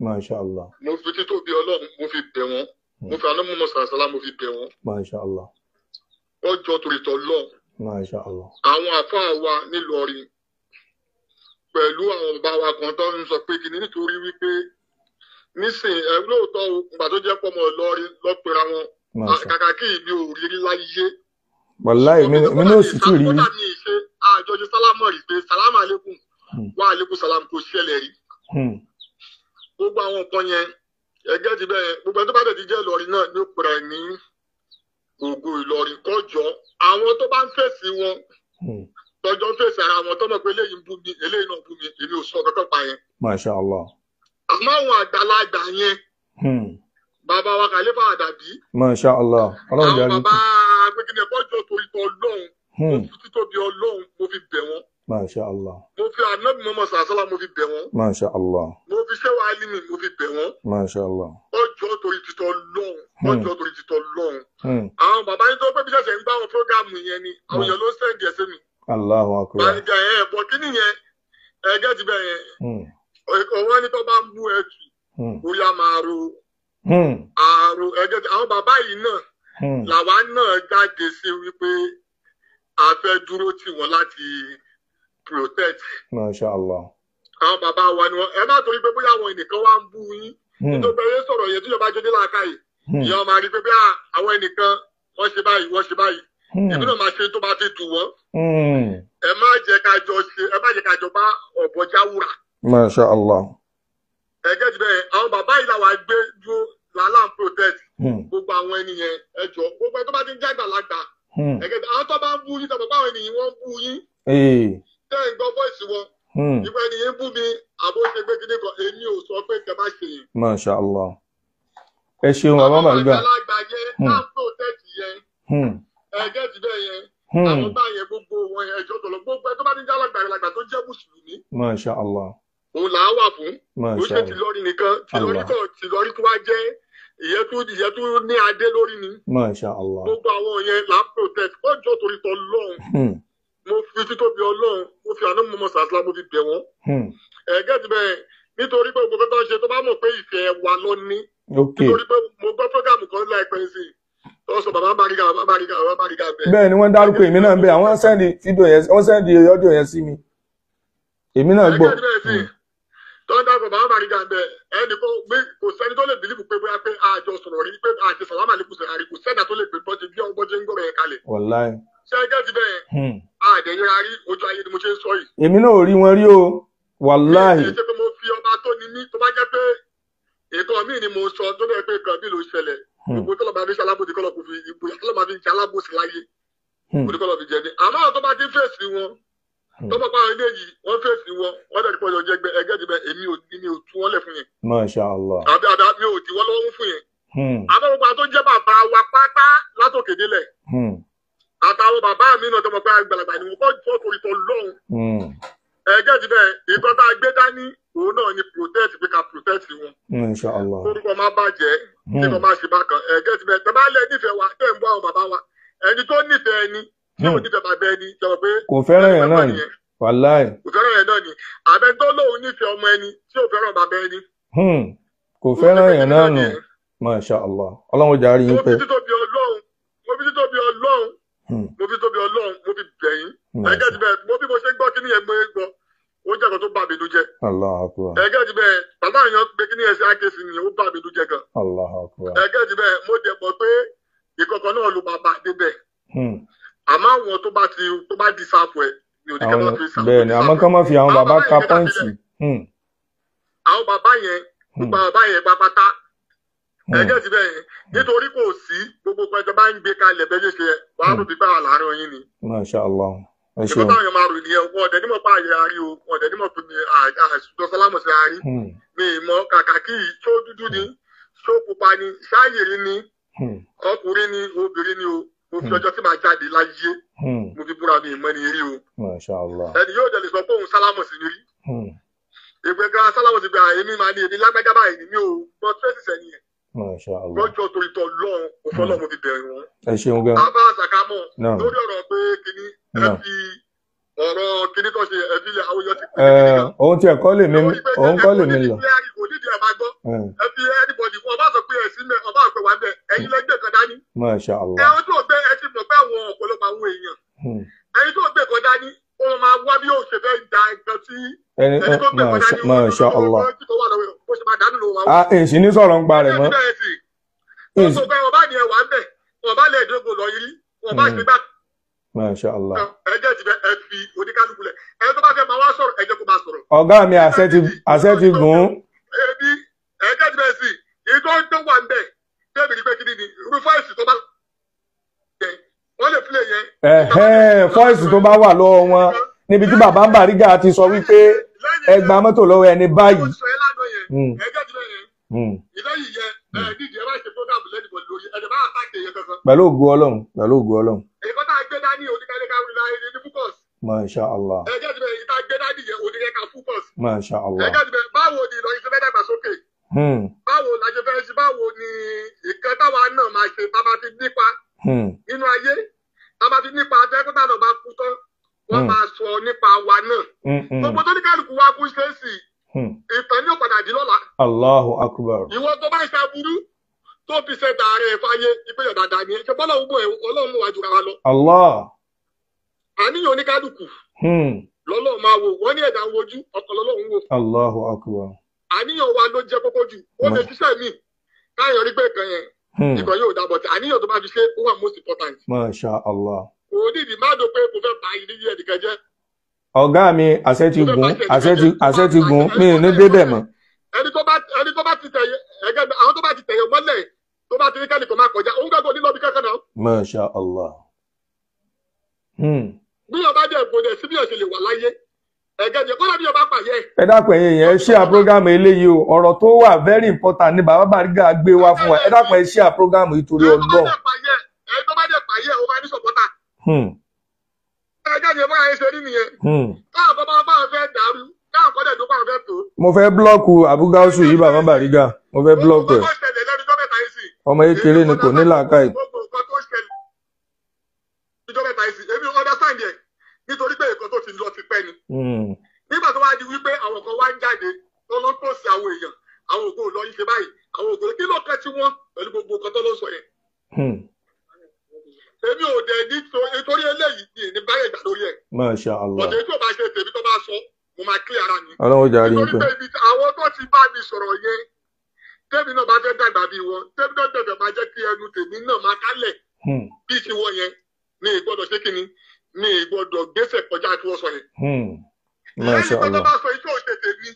Masha Allah. Mo fi títóbi Ọlọ́run, mo fi bẹ̀ wọ́n. Mo fi àná mọ́mọ́ sàrásàlá, mo fi bẹ̀ wọ́n. Masha Allah. Wọ́n jọ torí t'Ọlọ́run. Masha Allah. Àwọn àfáà wa nílọrin pẹ̀lú àwọn bàbá wa kan tó ń sọ pé kìíní, nítorí wípé nísìn ẹ lóòótọ́ o, ìgbà tó jẹ́ pọ́mọ Ìlọrin lọ́pẹ̀ra wọn. Kàkàkí mi ò rí láyé. Wàláì mi náà sì tún rí. Kódà mi ṣe àjọṣe sálámọ̀ rí pé sálámà alékùn wà alékùn sálámù kò ṣẹlẹ̀ rí. Gbogbo àwọn nǹkan yẹn ẹgẹ́ ti bẹ́ẹ̀, gbogbo ẹni tó bá dẹ̀ ti jẹ́ Ìlọrin náà ní òpèrè ní ògo Ìlọrin kọjọ. Àwọn tó bá ń fèsì wọn tọjọ́ ń fèsì ara wọn, tọmọ pé eléyìí ń bú mi, eléyìí náà bú mi, èmi ò sọ kankan pa yẹn. Masha Allah. Àmọ́ àwọn àgbàlagbà yẹn, bàbá wa Kàlífà Àdàbí. Masha Allah. Ọlọ́run jẹ́ àrí. Àwọn bàbá gbẹgẹdẹ kọjọ torí tọ Ọlọ́run, mo fi títóbi Ọlọ́run, mo fi bẹ̀ wọ́n. Masha Allah. Mo fi Ànábì Muhammad sàlá mo fi bẹ̀ wọ́n. Masha Allah. Mo fi Ṣéwà Álímì mo fi bẹ̀ wọ́n. Masha Allah. Ọjọ́ torí títọ́ Ọlọ́run, ọjọ́ torí títọ́ Ọlọ́run. Àwọn bàbá yín tó pé bí ṣẹ̀ṣẹ̀ ń gbá wọn fúrógámù yẹn ni, àwọn èèyàn ló ń sẹ́ǹdì ẹ̀ sí mi. Allahu akbar. Bàǹgà ẹ̀ bọ̀ kí nìyẹn, ẹ̀gẹ́ ti bẹ̀ yẹn. Ọ̀wọ́n ní tó bá ń bú ẹtù, orí a máa ro. Àrò ẹ̀gẹ́ ti àwọn bàbá yìí náà làwa náà jáde sí wípé a fẹ́ dúró tì wọ́n láti protect. Masha Allah. Àwọn bàbá wa ni wọn, ẹ má torí pé bóyá àwọn ẹnìkan wá ń bú yín. Nítorí pé sọ̀rọ̀ yẹn tíjọba jẹ́ nílá káyì. Ìyá ọmọ àrí pé bí àwọn ẹnìkan wọ́n ṣe báyìí, wọ́n ṣe báyìí. Èmi náà máa ṣe tó bá ti tù wọ́n. Ẹ má jẹ́ ká jọ ṣe, ẹ má jẹ́ ká jọ bá ọ̀bọ jáwúrà. Masha Allah. Ẹgẹ́ ti bẹ́ẹ̀, àwọn bàbá yìí làwọn gbé dúró làálà ń protect. Gbogbo àwọn ẹni yẹn, ẹ jọ, gbogbo ẹ tó bá ti ń jẹ́ àgbàlagbà. Ẹgẹ́ àwọn tó bá ń bú yín, tó bá àwọn ènìyàn wọ́n ń bú yín. Tẹ́ ń gbọ́ voice wọn. Ìgbà ènìyàn bú mi, àbó ṣe gbé kíní kan, èmi ò sọ pé kẹ má ṣe yẹn. Masha Allah. Ẹ ṣeun bàbá Bàrígà. Àwọn àgbàlagbà yẹn, náà protect yẹn. Ẹgẹ́ ti bẹ́ẹ̀ yẹn. Àwọn bá yẹn gbogbo wọn ẹjọ́ tọ̀lọ̀, gbogbo ẹ tó bá ti ń jẹ́ àgbàlagbà tó jẹ́ mùsùlùmí. Masha Allah. Òun là á wà fún. Ó ṣe tìlọrin nìkan, tìlọrin kọ̀, tìlọrin tó wá jẹ́ ìyẹn tó ní adé lórí ni. Masha Allah. Gbogbo àwọn yẹn là á protect. Ó jọ torí tọ lọ́hùn. Mo fi títóbi Ọlọ́run, mo fi àná mọ́mọ́ sàásìlá, mo fi bẹ̀ wọ́n. Ẹ̀gẹ́ ti bẹ́ẹ̀, nítorí pé gbogbo tó ń ṣe tó bá mọ̀ pé ìfẹ́ wa lọ ní. Nítorí pé mo gbọ́ prógámù kan láìpẹ́ sí i. Tó sọ bàbá Bàrígà, bàbá Bàrígà, bàbá Bàrígà bẹ́ẹ̀. Bẹ́ẹ̀ ni wọ́n dárúkọ èmi náà bẹ́ẹ̀, àwọn sẹ́ndì fídíò yẹn, wọ́n sẹ́ndì ọ́díò yẹn sí mi. Èmi náà gbọ́. Ẹ̀gẹ́ ti bẹ́ẹ̀ sí i. Tó ń dárúkọ bàbá Bàrígà bẹ́ẹ̀, ẹnì kan gbé kò sẹ́ni tó lè bìlífù pé bóyá pé àjọ sọ̀rọ̀ rí pé àti sàlámà lè kùsẹ̀ àrí kò sẹ́dá tó lè pè bọ́jẹ́ bí ọgbọ́jẹ́ ń gbọ́rọ̀ yẹn kalẹ̀. Wàláì. Ṣé ẹgẹ́ ti bẹ́ẹ̀? Àdẹ̀yìnra rí ojú ayé ni mo ṣe ń sọ yìí. Èmi náà ò rí wọn rí o, wàláì. Ṣé pé mo fi ọba tó ni mí tó bá jẹ́ pé nǹkan míì ni mo sọ tó bẹ́ẹ̀ pé nǹkan míì ló ṣẹlẹ̀. Gbogbo tó lọ́ba fi ṣe alábòsí kọ́lọ̀ kò fi ìbò tó lọ́ba fi ṣe alábòsí láyé. Oníkọ́lọ̀ fi jẹ ní. Àmọ́ àwọn tó bá ti fèsì wọn, tó bá pa àwọn eléyìí, wọ́n fèsì wọn, wọ́n dẹ̀ pọ̀jọ jẹ́ ẹgẹ́ ti bẹ́ èmi ò ní mi ò tú wọ́n lẹ̀ fún yẹn. Masha Allah. Àbí àbí mi ò tí wọ́n lọ́wọ́ fún yẹn. Àmọ́ gbogbo àwọn tó jẹ́ bàbá wa pátá látòkè délẹ̀. Àtàwọn bàbá mi náà tọmọ pé àgbàlagbà ni mo kọ́ jọ́ torí tọ lọ́hùn. Ẹgẹ́ ti bẹ́ẹ̀, nǹkan tá a gbé dání òun náà ni protest pé ká protest wọn. Insha Allah. Orúkọ máa bàjẹ́, kí wọ́n máa ṣe bákan. Ẹgẹ́ ti bẹ́ẹ̀, tẹ bá lẹ nífẹ̀ẹ́ wa, tẹ́ ń bọ́ àwọn bàbá wa. Ẹni tó nífẹ̀ẹ́ ẹni, tí ò nífẹ̀ẹ́ bàbá ẹni, jọ̀wọ́ pé. Kò fẹ́ràn yẹn náà ni, wàláì. Kò fẹ́ràn yẹn náà ni. Àbẹ tó lóun nífẹ̀ẹ́ ọmọ ẹni, tí ò fẹ́ràn bàbá ẹni. Kò fẹ́ràn yẹn náà nù. Masha Allah. Ọlọ́run jà rí yín pé. Mo fi títóbi Ọlọ́run, mo fi títóbi Ọlọ́run, mo fi tóbi Ọlọ́run, mo fi bẹ̀ yín. Ẹgẹ́ ti bẹ́ẹ̀, mo bí mo ṣe ń gbọ́ kí nìyẹn mo ń gbọ́, ó jẹ́ kan tó bà mí nú jẹ́. Allahu Akbar. Ẹgẹ́ ti bẹ́ẹ̀, bàbá èèyàn gbé kí nìyẹn ṣe àkẹ́sì nìyẹn, ó bà mí nú jẹ́ gan. Allahu Akbar. Ẹgẹ́ ti bẹ́ẹ̀, mo dẹ̀ mọ̀ pé ìkọ̀kọ̀ náà ló máa bá débẹ̀. Àmọ́ àwọn tó bá ti tó bá di sáàpù ẹ̀ mi ò ní kẹ́ máa fi sáàpù. Bẹ́ẹ̀ ni, àmọ́ kán má fi àwọn bàbá ka pọ́ǹtì. Àwọn bàbá yẹn, gbogbo bàbá yẹn pápátá, Ẹgẹ́ ti bẹ́ẹ̀ yẹn nítorí kò sí gbogbo pẹ̀jọ bá ń gbé kalẹ̀ bẹ́ẹ̀ ṣe wàá rò bí báwa láàárín yín ni. Masha Allah. Ẹ ṣeun. Ìkọ́ táwọn èèyàn máa rò nìyẹn, wọn ọ̀dẹ̀ nímọ̀ pa àyè àárí o, wọn ọ̀dẹ̀ nímọ̀ pé mi àṣùjọ sálámù sí àárí. Mi mọ kàkà kí ṣó dúdú ni, ṣó pupa ni, ṣáàyèrè ni, ọkùnrin ni, obìnrin ni o. Mo fi ọjọ́ tí màá jáde láyé, mo fi búra mi ìmọ̀ ni rí o. Masha Allah. Ẹni yóò dẹ̀ lè sọ pé òun sálámù sí mi rí. Ìgbẹ́ gan sálámù sí gba èmi máa ní èmi lágbájá báyìí ni mi ò gbọ́ tírẹ́sì sẹ́ni yẹn. Masha Allah. Lọ́jọ́ torí tọ́ lọ́run, òfin Ọlọ́run mo fi bẹ̀rẹ̀ wọn. Ẹ ṣeun gan. Àbá àṣàkámọ̀ lórí ọ̀rọ̀ pé kíní ẹ fi ọ̀rọ̀ kíní tó ṣe ẹ fi ilẹ̀ àwòyọ ti pè é kíní kan. Òun tí ẹ̀kọ́ lè mi, òun kọ́ lè mi lọ. Kò nídìí ẹ̀ máa gbọ́. Ẹ fi anybody fún ọba sọ pé ẹ sí mẹ́ ọba àpẹ wà bẹ́ẹ̀ ẹ̀yin lẹ́gbẹ̀ẹ́ kan dání. Masha Allah. Ẹ̀hún tó gbé ẹ ti mọ̀ pé àwọn ọ̀pọ̀lọpọ̀ àwọn èèyàn. Ẹni tó gbé kan dání, ó máa wá bí yóò ṣe fẹ́ da nǹkan tí ẹni tó gbé kan dání. Masha Allah. Bó ṣe máa dánú ló wà. Ah, èsì ní sọ̀rọ̀ ń parẹ̀ mọ́. Ọba ni ẹ wà ń bẹ̀, ọba lè dógò lọ yìí, ọba ṣe gbà. Masha Allah. Ẹ jẹ́ ti ẹ fi oníkálukú lẹ̀. Ẹ tó bá fẹ́ máa wá sọ̀rọ̀, ẹ jẹ́ kó máa sọ̀rọ̀. Ọ̀gá mi àṣẹ ti gùn ún. Ẹbí ẹ jẹ́ ti bẹ́ẹ̀ sí, ìtọ́ tó wà ń bẹ̀, débi ní pé kí ni rúfáìsì tó bá wọ́n lè filẹ̀ yẹn. Ẹ̀hẹ́n, fọ́ìsì tó bá wà lọ́wọ́ wọn níbi tí bàbá Bariga ti sọ wípé ẹ gba mọ́tò lọ́wọ́ ẹni báyìí. Pẹ̀lú ògo Ọlọ́run, pẹ̀lú ògo Ọlọ́run. Èkó tá a gbé dání oníkẹ́lẹ́ká ní focus. Masha Allah. Ẹ̀jẹ̀ ti bẹ̀rẹ̀ ìta gbé dání yẹn oníkẹ́ká focus. Masha Allah. Ẹ̀jẹ̀ ti bẹ̀rẹ̀ báwo ni Ìlọrin ṣe fẹ́ dàgbàsókè? Báwo la ṣe fẹ́ ṣe, báwo ni ìkan táwa náà máa ṣe tá a bá ti nípa nínú ayé, tá a bá ti nípa tẹ́kọ̀tà náà bá kú tán, wọ́n máa sọ nípa wa náà. Gbogbo tó ní kálukú wa kú ṣe é sì, ìtàn ní òpadà di lọ́la. Allahu Akbar. Ìwọ tó bá ń ṣaburú tó fi ṣe dàrẹ́ fáyé ìpéyọ̀ dáadáa ni ṣe bọ́lá ògbó ẹ̀ Ọlọ́run mú wa jura wa lọ. Allah. Àníyàn oníkálukú lọ́lọ́run máa wò, wọ́n ní ẹ̀dá ń wojú, ọkàn lọ́lọ́run wò. Allahu Akbar. Àníyàn wa ló jẹ́ kókó jù, ó lè ṣiṣẹ́ mi káyọ̀ rí pé kan yẹn ìkan yóò dàbọ̀ tí àníyàn tó bá fi ṣe ó wà most important. Masha Allah. Kò nídìí má dò pé mo fẹ́ ba ilé yẹn nìkan jẹ́. Ọ̀gá mi àṣẹ ti gùn, àṣẹ ti gùn, mi ò ní débẹ̀ mọ́. Ẹni tó bá ti tẹ̀yẹ ẹgẹ́ àwọn tó bá ti tẹ̀yẹ mọ́lẹ̀ tó bá ti ní kẹ́nìkan máa kọjá òun gbàgbọ́ nílọ́bí kankan náà. Masha Allah. Bí ọba dẹ̀ gbọdẹ̀ sí bí ọ̀ṣẹ̀ lè wà láyé ẹgẹ́ jẹ́ kọ́lá bí ọba pààyẹ. Ẹ dákun ẹ̀yin èèyàn, ẹ share program eléyìí o, ọ̀rọ̀ tó wà very important ni bàbá Bariga gbé wá fún wa. Ẹ dákun ẹ share program yìí torí Ọlọ́run. Ẹni tó bá dẹ̀ pààyẹ ó máa ní sọ̀pọ́tà. Ẹgẹ́ jẹ́ bóyá ẹ ṣe rí nìyẹn. Káwọn kan bá wọn fẹ́ dàrú, káwọn kan dẹ̀ ló bá wọn fẹ́ tó. Mo fẹ́ blọ́ọ̀kù Abu-Gausu yìí bàbá Bariga, mo fẹ́ blọ́ọ̀kù ẹ̀. Ọmọ kékeré ni kò ní làákàyè. Nítorí pé nǹkan tó ti lọ ti pẹ́ ni. Nígbà tó wá di wípé àwọn kan wá ń jáde tó lọ tó sí àwọn èèyàn, àwọn ògo lọ yìí ṣe báyìí, àwọn ògo kí ló kẹ́ tí wọ́n pẹ̀lú gbogbo nǹkan tó lọ sọ yẹn. Èmi ò dẹ̀ nítorí eléyìí ní ní báyẹ̀ ìgbà lórí ẹ̀. Masha Allah. Ọ̀dẹ̀ tí ò bá ṣe tèmi tó bá sọ, mo máa clear ara mi. Ọlọ́run jà rí i pé. Nítorí pé ibi àwọn tó ti bá mi sọ̀rọ̀ yẹn, tèmi náà bá fẹ́ dàgbà bí wọn, tèmi náà dẹ̀dẹ̀ máa jẹ́ kí ẹnu tèmi náà máa kálẹ̀ bí ti wọ́n yẹn ní ìgbọ́dọ̀ ṣé kíni ní ìgbọ́dọ̀ gbèsè kọjá tí wọ́n sọ yẹn. Masha Allah. Ẹni tó bá sọ iṣẹ́ òṣè tèmi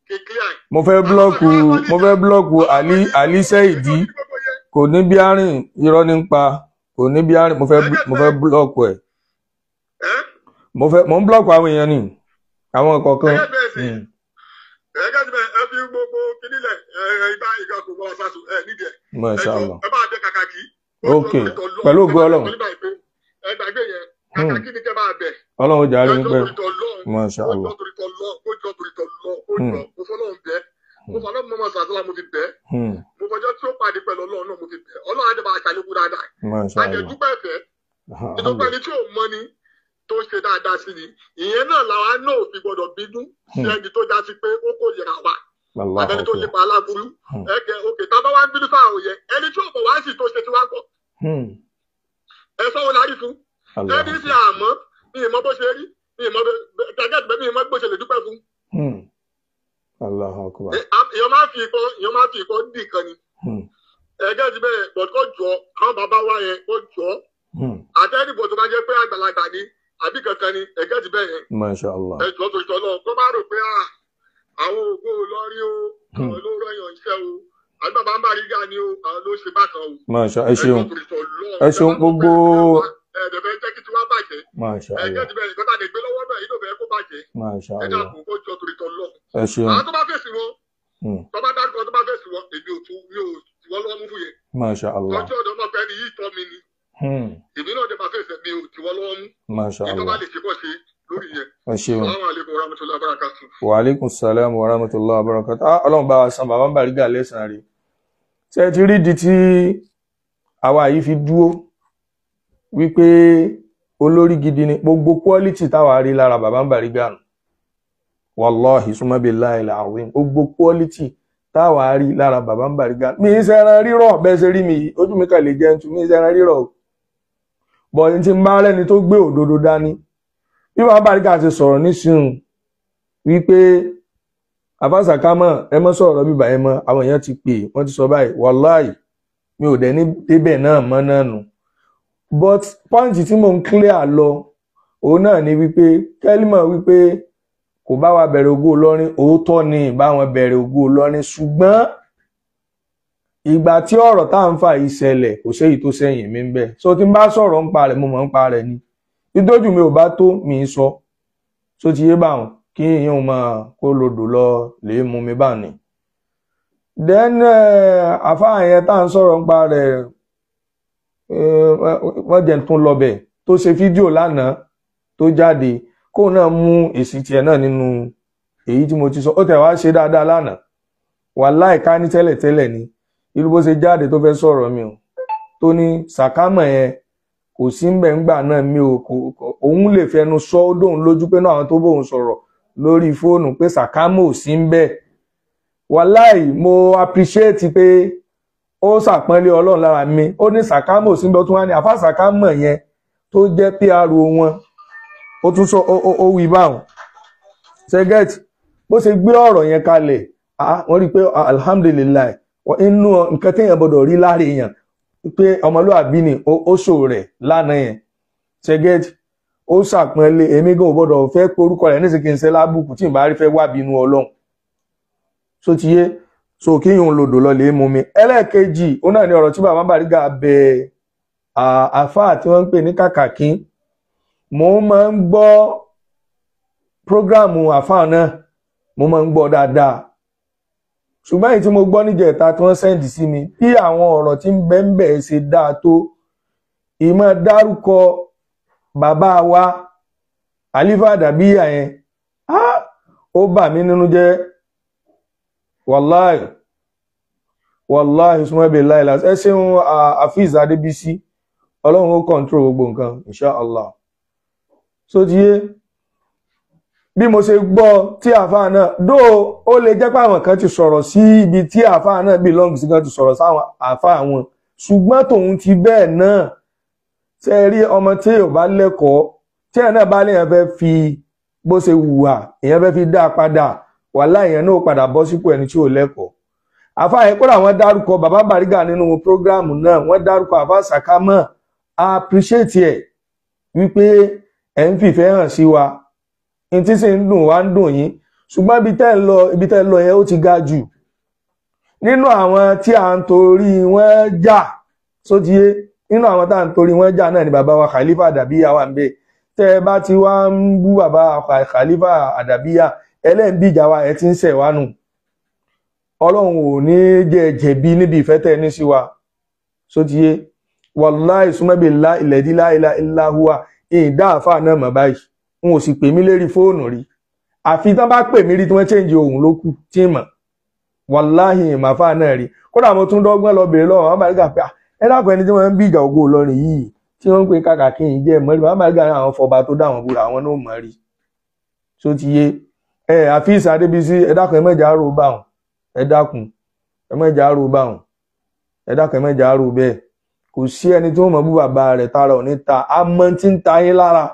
kékeré. Mo fẹ́ blọ́ọ̀kù Ali Sẹ́ìdí, kò ní bí arìn, irọ́ ní ń pa, kò ní bí arìn, mo fẹ́ blọ́ọ̀kù ẹ̀. Mo ń blọ́ọ̀kù àwọn èèyàn ni, àwọn kọ̀ọ̀kan. Ẹgẹ́ ti bẹ̀ ẹ fi gbogbo kínílẹ̀ ìgbà ìgbà kò gbọ́ ọ̀sásùn ẹ nídìí ẹ̀. Masha Allah. Ẹ bá bẹ kàkàkí. Ok, pẹ̀lú ògo Ọlọ́run. Ẹ gbàgbé yẹn, kàkàkí ni kẹ́ bá bẹ̀. Ọlọ́run jà rí i pé. Masha Allah. Mo fọlọ́ mọ́mọ́ sàtọ́lá mo fi bẹ́. Mo fọjọ́ tí ó pàdé pẹ̀lú Ọlọ́run náà mo fi bẹ́. Ọlọ́run á dẹ̀ bá aṣàlékún dáadáa. Masha Allah. Àjẹ̀dúpẹ́ ẹ̀fẹ́. Nítorí ẹni tí ò mọ ni tó ṣe dáadáa sí ni. Ìyẹn náà làwa náà ò fi gbọdọ̀ bínú sí ẹni tó já sí pé ó kò yẹra wa. Àtẹni tó lépa aláburú. Ẹ̀kẹ́ òkè tá a bá wá ń bínú sáà òye. Ẹni tí ò mọ̀ wá sì tó ṣe tí wá kọ́. Ẹ sọ́wọ́ la rí fún. Ẹni tí àmọ́ mi ì mọ bó ṣe rí, mi ì mọ bó ṣe lè dúpẹ́ fún. Allahu Akbar. Èèyàn máa fi ìkan dì kan ni. Ẹgẹ́ ti bẹ́ẹ̀ bọ̀t kó jọ àwọn bàbá wa yẹn kó jọ. Àtẹ́nìbọ̀ tó bá jẹ́ pé àgbàlagbà ni àbí kankan ni ẹgẹ́ ti bẹ́ẹ̀ yẹn. Masha Allah. Ẹ jọ tó jọ lọ kó má rò pé àwọn ògo lọ́rí o, àwọn ló rọyàn iṣẹ́ o, àbí bàbá ń Bariga ni o, Masha, ẹ ṣeun, ẹ ṣeun gbogbo. Ẹ̀ẹ́dẹ̀fẹ́ jẹ́ kí tiwa bàjẹ́. Masha Ẹ̀jẹ̀ Allah. ti bẹ̀rẹ̀ ìkọ́tà lè gbé lọ́wọ́ bẹ́ẹ̀ yìí ló fẹ́ kó bàjẹ́. Masha Ẹ Allah. dákun, kó jọ torí tọ́ lọ. Ẹ ṣeun. Àwọn tó bá fèsì wọn, tó bá dárúkọ tó bá fèsì wọn, èmi ò tún mi ò tiwọ́ lọ́wọ́ mú fún yẹn. Masha Allah. Lọ́jọ́ ọ̀dọ́ máa fẹ́ ni yìí tọ́ mi ni. Èmi náà dẹ̀ máa fèsì, mi ò tiwọ́ lọ́wọ́ mú. Masha Èyí tó bá Allah. lè ṣe kọ́ ṣe lórí yẹn. Ẹ ṣeun. Assalamu alaikum warahmatullahi wabarakatuh. Wa alaikum salam wa rahmatullahi wa barakatuh. Ah, Ọlọ́run bá wa san bàbá Bariga lẹ́san rí. Ṣé ẹ ti rí di tí àwa yìí fi dúró wípé olórí gidi ni? Gbogbo quality táwa rí lára bàbá Bariga nù. Wallahi summa billahi al-azim. Gbogbo quality táwa rí lára bàbá Bariga. Mi ń ṣẹran rírọ̀ bẹ́ẹ̀ ṣe rí mi yìí. Ojú mi kàn lè jẹun tu, mi ń ṣẹran rírọ̀ o. Bọ̀ ní ti ń bá rẹ́ni tó gbé òdodo dání. Bí bàbá Bariga ti sọ̀rọ̀ nísìnyí wípé àfàsàkámọ̀ ẹ mọ́ sọ̀rọ̀ bíbà ẹ mọ́, àwọn èèyàn ti pè wọ́n ti sọ báyìí, wàláì mi ò dẹ̀ ní débẹ̀ náà mọ́ náà nù. But point tí mò ń clear lọ òun náà ni wípé kẹ́límọ̀ wípé kò bá wa bẹ̀rẹ̀ Ògo Ìlọrin, òótọ́ ni ìbá wọn bẹ̀rẹ̀ Ògo Ìlọrin, ṣùgbọ́n ìgbà tí ọ̀rọ̀ tá à ń fà yìí ṣẹlẹ̀ kò séyìí tó sẹ́yìn mi ń bẹ̀. So tí n bá sọ̀rọ̀ ń pa rẹ̀, mo mọ̀ ń pa rẹ̀ ni. Ìdójú mi ò bá tó mi ń sọ. So ti yé báwọn kí ìyẹn máa kó lodò lọ lè mú mi bá ní. Then àfáà yẹn tá à ń sọ̀rọ̀ nípa rẹ̀, wọ́n jẹ́ tún lọ́bẹ̀ tó ṣe fídíò lánàá tó jáde, kóun náà mú èsì tiẹ̀ náà nínú èyí tí mo ti sọ. Ó tẹ̀ wá ṣe dáadáa lánàá, wàláì ká ní tẹ́lẹ̀tẹ́lẹ̀ ni irú bó ṣe jáde tó fẹ́ sọ̀rọ̀ mi o, tó ní sàkámọ̀ yẹn kò sí ń bẹ̀ ńgbà náà, mi ò kò òun lè fẹnu sọ, ó dóun lójú pé náà àwọn tó bóun sọ̀rọ̀ lórí fóònù pé sàkámọ̀ ò sí ń bẹ̀. Wàláì mo appreciate pé ó ṣàpọ́nlé Ọlọ́run lára mi. Ó ní sàkámọ̀ ò sí ń bẹ̀, ó tún wá ní àfá sàkámọ̀ yẹn tó jẹ́ PRO wọn, ó tún sọ ó wí báwọn. Ṣẹ́gẹ́tì bó ṣe gbé ọ̀rọ̀ yẹn kalẹ̀, wọ́n rí i pé alhamdulillah, inú nǹkan téèyàn gbọ́dọ̀ rí lára èèyàn pé ọmọlúwàbí ni ó ṣò rẹ̀ lánàá yẹn. Ṣẹ́gẹ́tì ó ṣàpọ́nlé, èmi gan ò gbọ́dọ̀ fẹ́ porúkọ rẹ̀ nísìnyí kí n ṣe lábùkù tí n bá rí fẹ́ wá bínú Ọlọ́run. So ti yé, so kí yòun lodò lọ lè mú mi. Ẹlẹ́ẹ̀kejì ó náà ní ọ̀rọ̀ tí bàbá Bariga bẹ àáfàá tí wọ́n ń pè ní Kàkàkí. Mo máa ń gbọ́ prógráàmù àáfàá náà, mo máa ń gbọ́ dáadáa, ṣùgbọ́n èyí tí mo gbọ́ níjẹ̀ta tí wọ́n sẹ́ǹdì sí mi, bí àwọn ọ̀rọ̀ tí ń bẹ ń bẹ̀ ṣe dáa tó, ìmọ̀ dárúkọ bàbá wa Àlífà Àdàbíyà yẹn, ó bà mí nínú jẹ́. Wàláì wàláì súnmọ́ bí láìláì. Ẹ ṣeun Hafiz Adébísí, Ọlọ́run ó kọ̀ǹtró gbogbo nǹkan insha Allah. So ti yé bí mo ṣe gbọ́ tí àfáà náà dó, ó lè jẹ́ pé àwọn kan ti sọ̀rọ̀ sí ibi tí àfáà náà belong sí, kan ti sọ̀rọ̀ sáwọn àfáà wọn, ṣùgbọ́n tòun ti bẹ́ẹ̀ náà. Ṣe rí ọmọ tí ò bá lẹ́kọ̀ọ́, tí ẹ̀ náà bá léèyàn fẹ́ fi bó ṣe hùwà, èèyàn fẹ́ fi dá a padà, wàhálà èèyàn náà padà bọ́ sípò ẹni tí ò lẹ́kọ̀ọ́. Àfáà yẹn kódà wọ́n dárúkọ bàbá Bariga nínú prógráàmù náà, wọ́n dárúkọ àfáà Sàkámọ̀, appreciate ẹ̀ wípé ẹ̀ ń fìfẹ́ hàn sí wa, n tí sì ń dùn wá ń dùn yín, ṣùgbọ́n ibi tẹ́ ń lọ, ibi tẹ́ ń lọ yẹn ó ti ga jù nínú àwọn tí à ń torí wọ́n jà. Sótìyé nínú àwọn tá à ń torí wọ́n jà náà ni bàbá wa Khalifa Àdàbíyà wà ń bẹ. Tẹ́ ẹ bá ti wá ń bú bàbá Khalifa Àdàbíyà, ẹlẹ́ǹbìjà wa, ẹ ti ń ṣẹ̀ wá nù. Ọlọ́run ò ní jẹ́ jẹ̀bi níbi ìfẹ́ tẹ́ ẹ ní sí wa. Sótìyé wàláì súnmọ́bì lá ilẹ̀dí láìlá ìláhùwà, ìdá àfáà náà mọ̀ báyìí, n ò sì pè mí lérí fóònù rí, àfi tán bá pè mí rí tí wọ́n change ohùn ló kù tí mọ̀. Wàláhì ìmàfáà náà rí. Kódà mo tún dọ́gbọ́n lọ bèèrè lọ́wọ́ àwọn Bariga pé ẹ dákun, ẹni tí wọ́n ń bí ìjà Ògo Ìlọrin yìí tí wọ́n ń pè Kàkàkí yìí jẹ́ mọ́rí. Bàbá Bariga àwọn fọba tó dá wọn búra, àwọn náà mọ̀ rí. So ti yé ẹ Hafiz Adébísí, ẹ dákun ẹ mẹ́jà rò bá wọn, ẹ dákun ẹ mẹ́jà rò bá wọn, ẹ dákun ẹ mẹ́jà rò bẹ́ẹ̀. Kò sí ẹni tí wọ́n mọ̀ bú bàbá rẹ̀ tara ò ní ta, àmọ́ tí ń ta yín lára.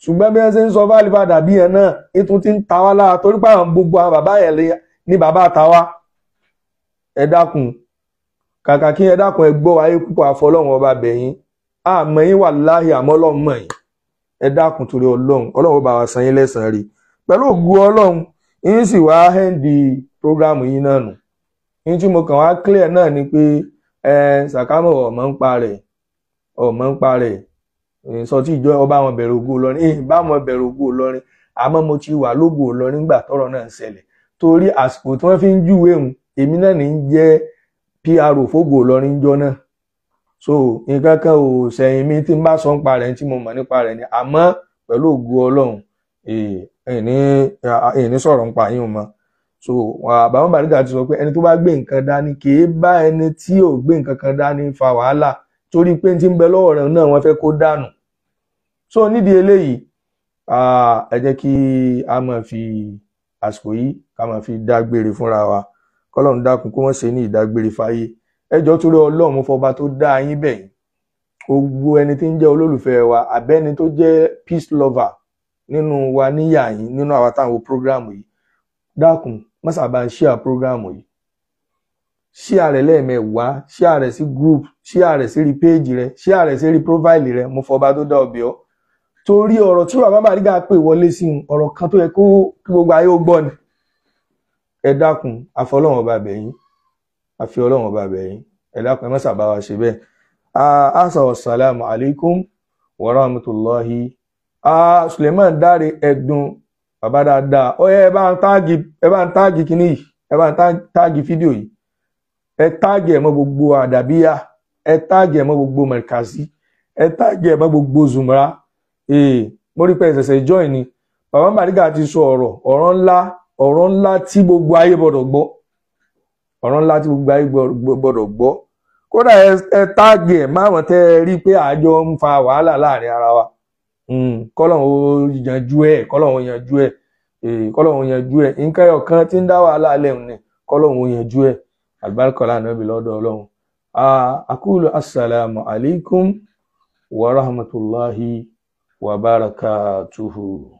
Ṣùgbọ́n bí wọ́n ṣe ń sọ fáàlì dàbí yẹn náà, ètò tí ń ta wá lára torí pé àwọn gbogbo àwọn bàbá yẹn ní bàbá ta wá. Ẹ dákun kàkà kí ẹ dákun ẹ gbọ́ wáyé púpọ̀, àfọlọ́run ọba bẹ̀yìn, àmọ́ yín wà láàyè, àmọ́ Ọlọ́run mọ̀ yín. Ẹ dákun torí Ọlọ́run, Ọlọ́run bá wa san yín lẹ́san rí pẹ̀lú ògo Ọlọ́run. Yín sì wá hẹ́ndì prógrámù yín náà nù. Yín tí mo kàn wá clear náà ni pé Ẹ Sàkámọ̀ ọ̀mọ̀ ń pa rẹ̀, ọ̀mọ̀ ń pa rẹ̀ sọ tí ìjọ ọba wọn bẹ̀rẹ̀ Ògo Ìlọrin, bá wọn bẹ̀rẹ̀ Ògo Ìlọrin, àmọ́ mo ti wà lógo Ìlọrin gbà tọ́rọ̀ náà ń ṣẹlẹ̀, torí àsìkò tí wọ́n fi ń júwèé hùn èmi náà ní jẹ́ PRO fógo Ìlọrin jọ náà. So nǹkan kan ò sẹ̀yìn mi tí n bá sọ nípa rẹ̀, tí mo mọ̀ nípa rẹ̀ ni. Àmọ́ pẹ̀lú ògo Ọlọ́run ìní sọ̀rọ̀ nípa yín mọ́. So bàbá Bariga ti sọ pé ẹni tó bá gbé nǹkan dání kì í bá ẹni tí ò gbé nǹkan kan dání fa wàhálà, torí pé tí ń bẹ lọ́wọ́ rẹ̀ náà wọ́n fẹ́ kó dànù. So nídìí eléyìí, ẹ jẹ́ kí a máa fi àsìkò yìí ká máa fi dágbére fúnra wa. Kọ́lọ́run dákun kó wọ́n ṣe ní ìdágbére fáyé. Ẹ jọ̀ọ́ torí Ọlọ́run, mo fọba tó dá yín bẹ̀ yín, gbogbo ẹni tí ń jẹ́ olólùfẹ́ wa àbẹ́ni tó jẹ́ peace lover nínú wa níyà yín, nínú àwa táwọn wo program yìí, dákun má sábà ń share program yìí, share rẹ̀ lẹ́ẹ̀mẹwàá, share rẹ̀ sí group, share rẹ̀ sí rí page rẹ̀, share rẹ̀ sí rí profile rẹ̀. Mo fọba tó dá ọbẹ̀ ọ́, torí ọ̀rọ̀ tí bàbá Bariga pè wọlé sí ọ̀rọ̀ kan tó yẹ kó gbogbo ayé ó gbọ́ ni. Ẹ dákun, àfọlọ́run ọba bẹ̀yìn, àfi Ọlọ́run ọba bẹ̀yìn, ẹ dákun ẹ má sábà wa ṣe bẹ́ẹ̀. Assalamu alaikum wa rahmatullahi. Suleiman Dáre Ẹ̀dùn, bàbá dáadáa, ó yẹ ẹ bá ń táàgì, ẹ bá ń táàgì kíní yìí, ẹ bá ń táàgì fídíò yìí, ẹ táàgì ẹ mọ́ gbogbo àdàbíyà, ẹ táàgì ẹ mọ́ gbogbo mẹ̀kásí, ẹ táàgì ẹ mọ́ gbogbo zùmùrà. Mo rí pé ẹ ṣẹ̀ṣẹ̀ join ni. Bàbá Bariga ti sọ ọ̀rọ̀, ọ̀rọ̀ ńlá, ọ̀rọ̀ ńlá tí gbogbo ayé gbọ́dọ̀ gbọ́, ọ̀rọ̀ ńlá tí gbogbo ayé gbọ́dọ̀ gbọ́. Kódà ẹ táàgì ẹ̀ máwọn tẹ́ ẹ rí pé àjọ ń fa wàhálà láàrin ara wa. Kọ́lọ́hun ó yanjú ẹ̀, kọ́lọ́hun ó yanjú ẹ̀, kọ́lọ́hun ó yanjú ẹ̀. Nǹkan ẹyọ kan tí ń dá wàhálà lẹ́hùn ni, kọ́lọ́hun ó yanjú ẹ̀. Àlùbáríkà Ànábì lọ́dọ̀ Ọlọ́run. Aqulu assalamu alaikum wa rahmatullahi wa barakatuhu.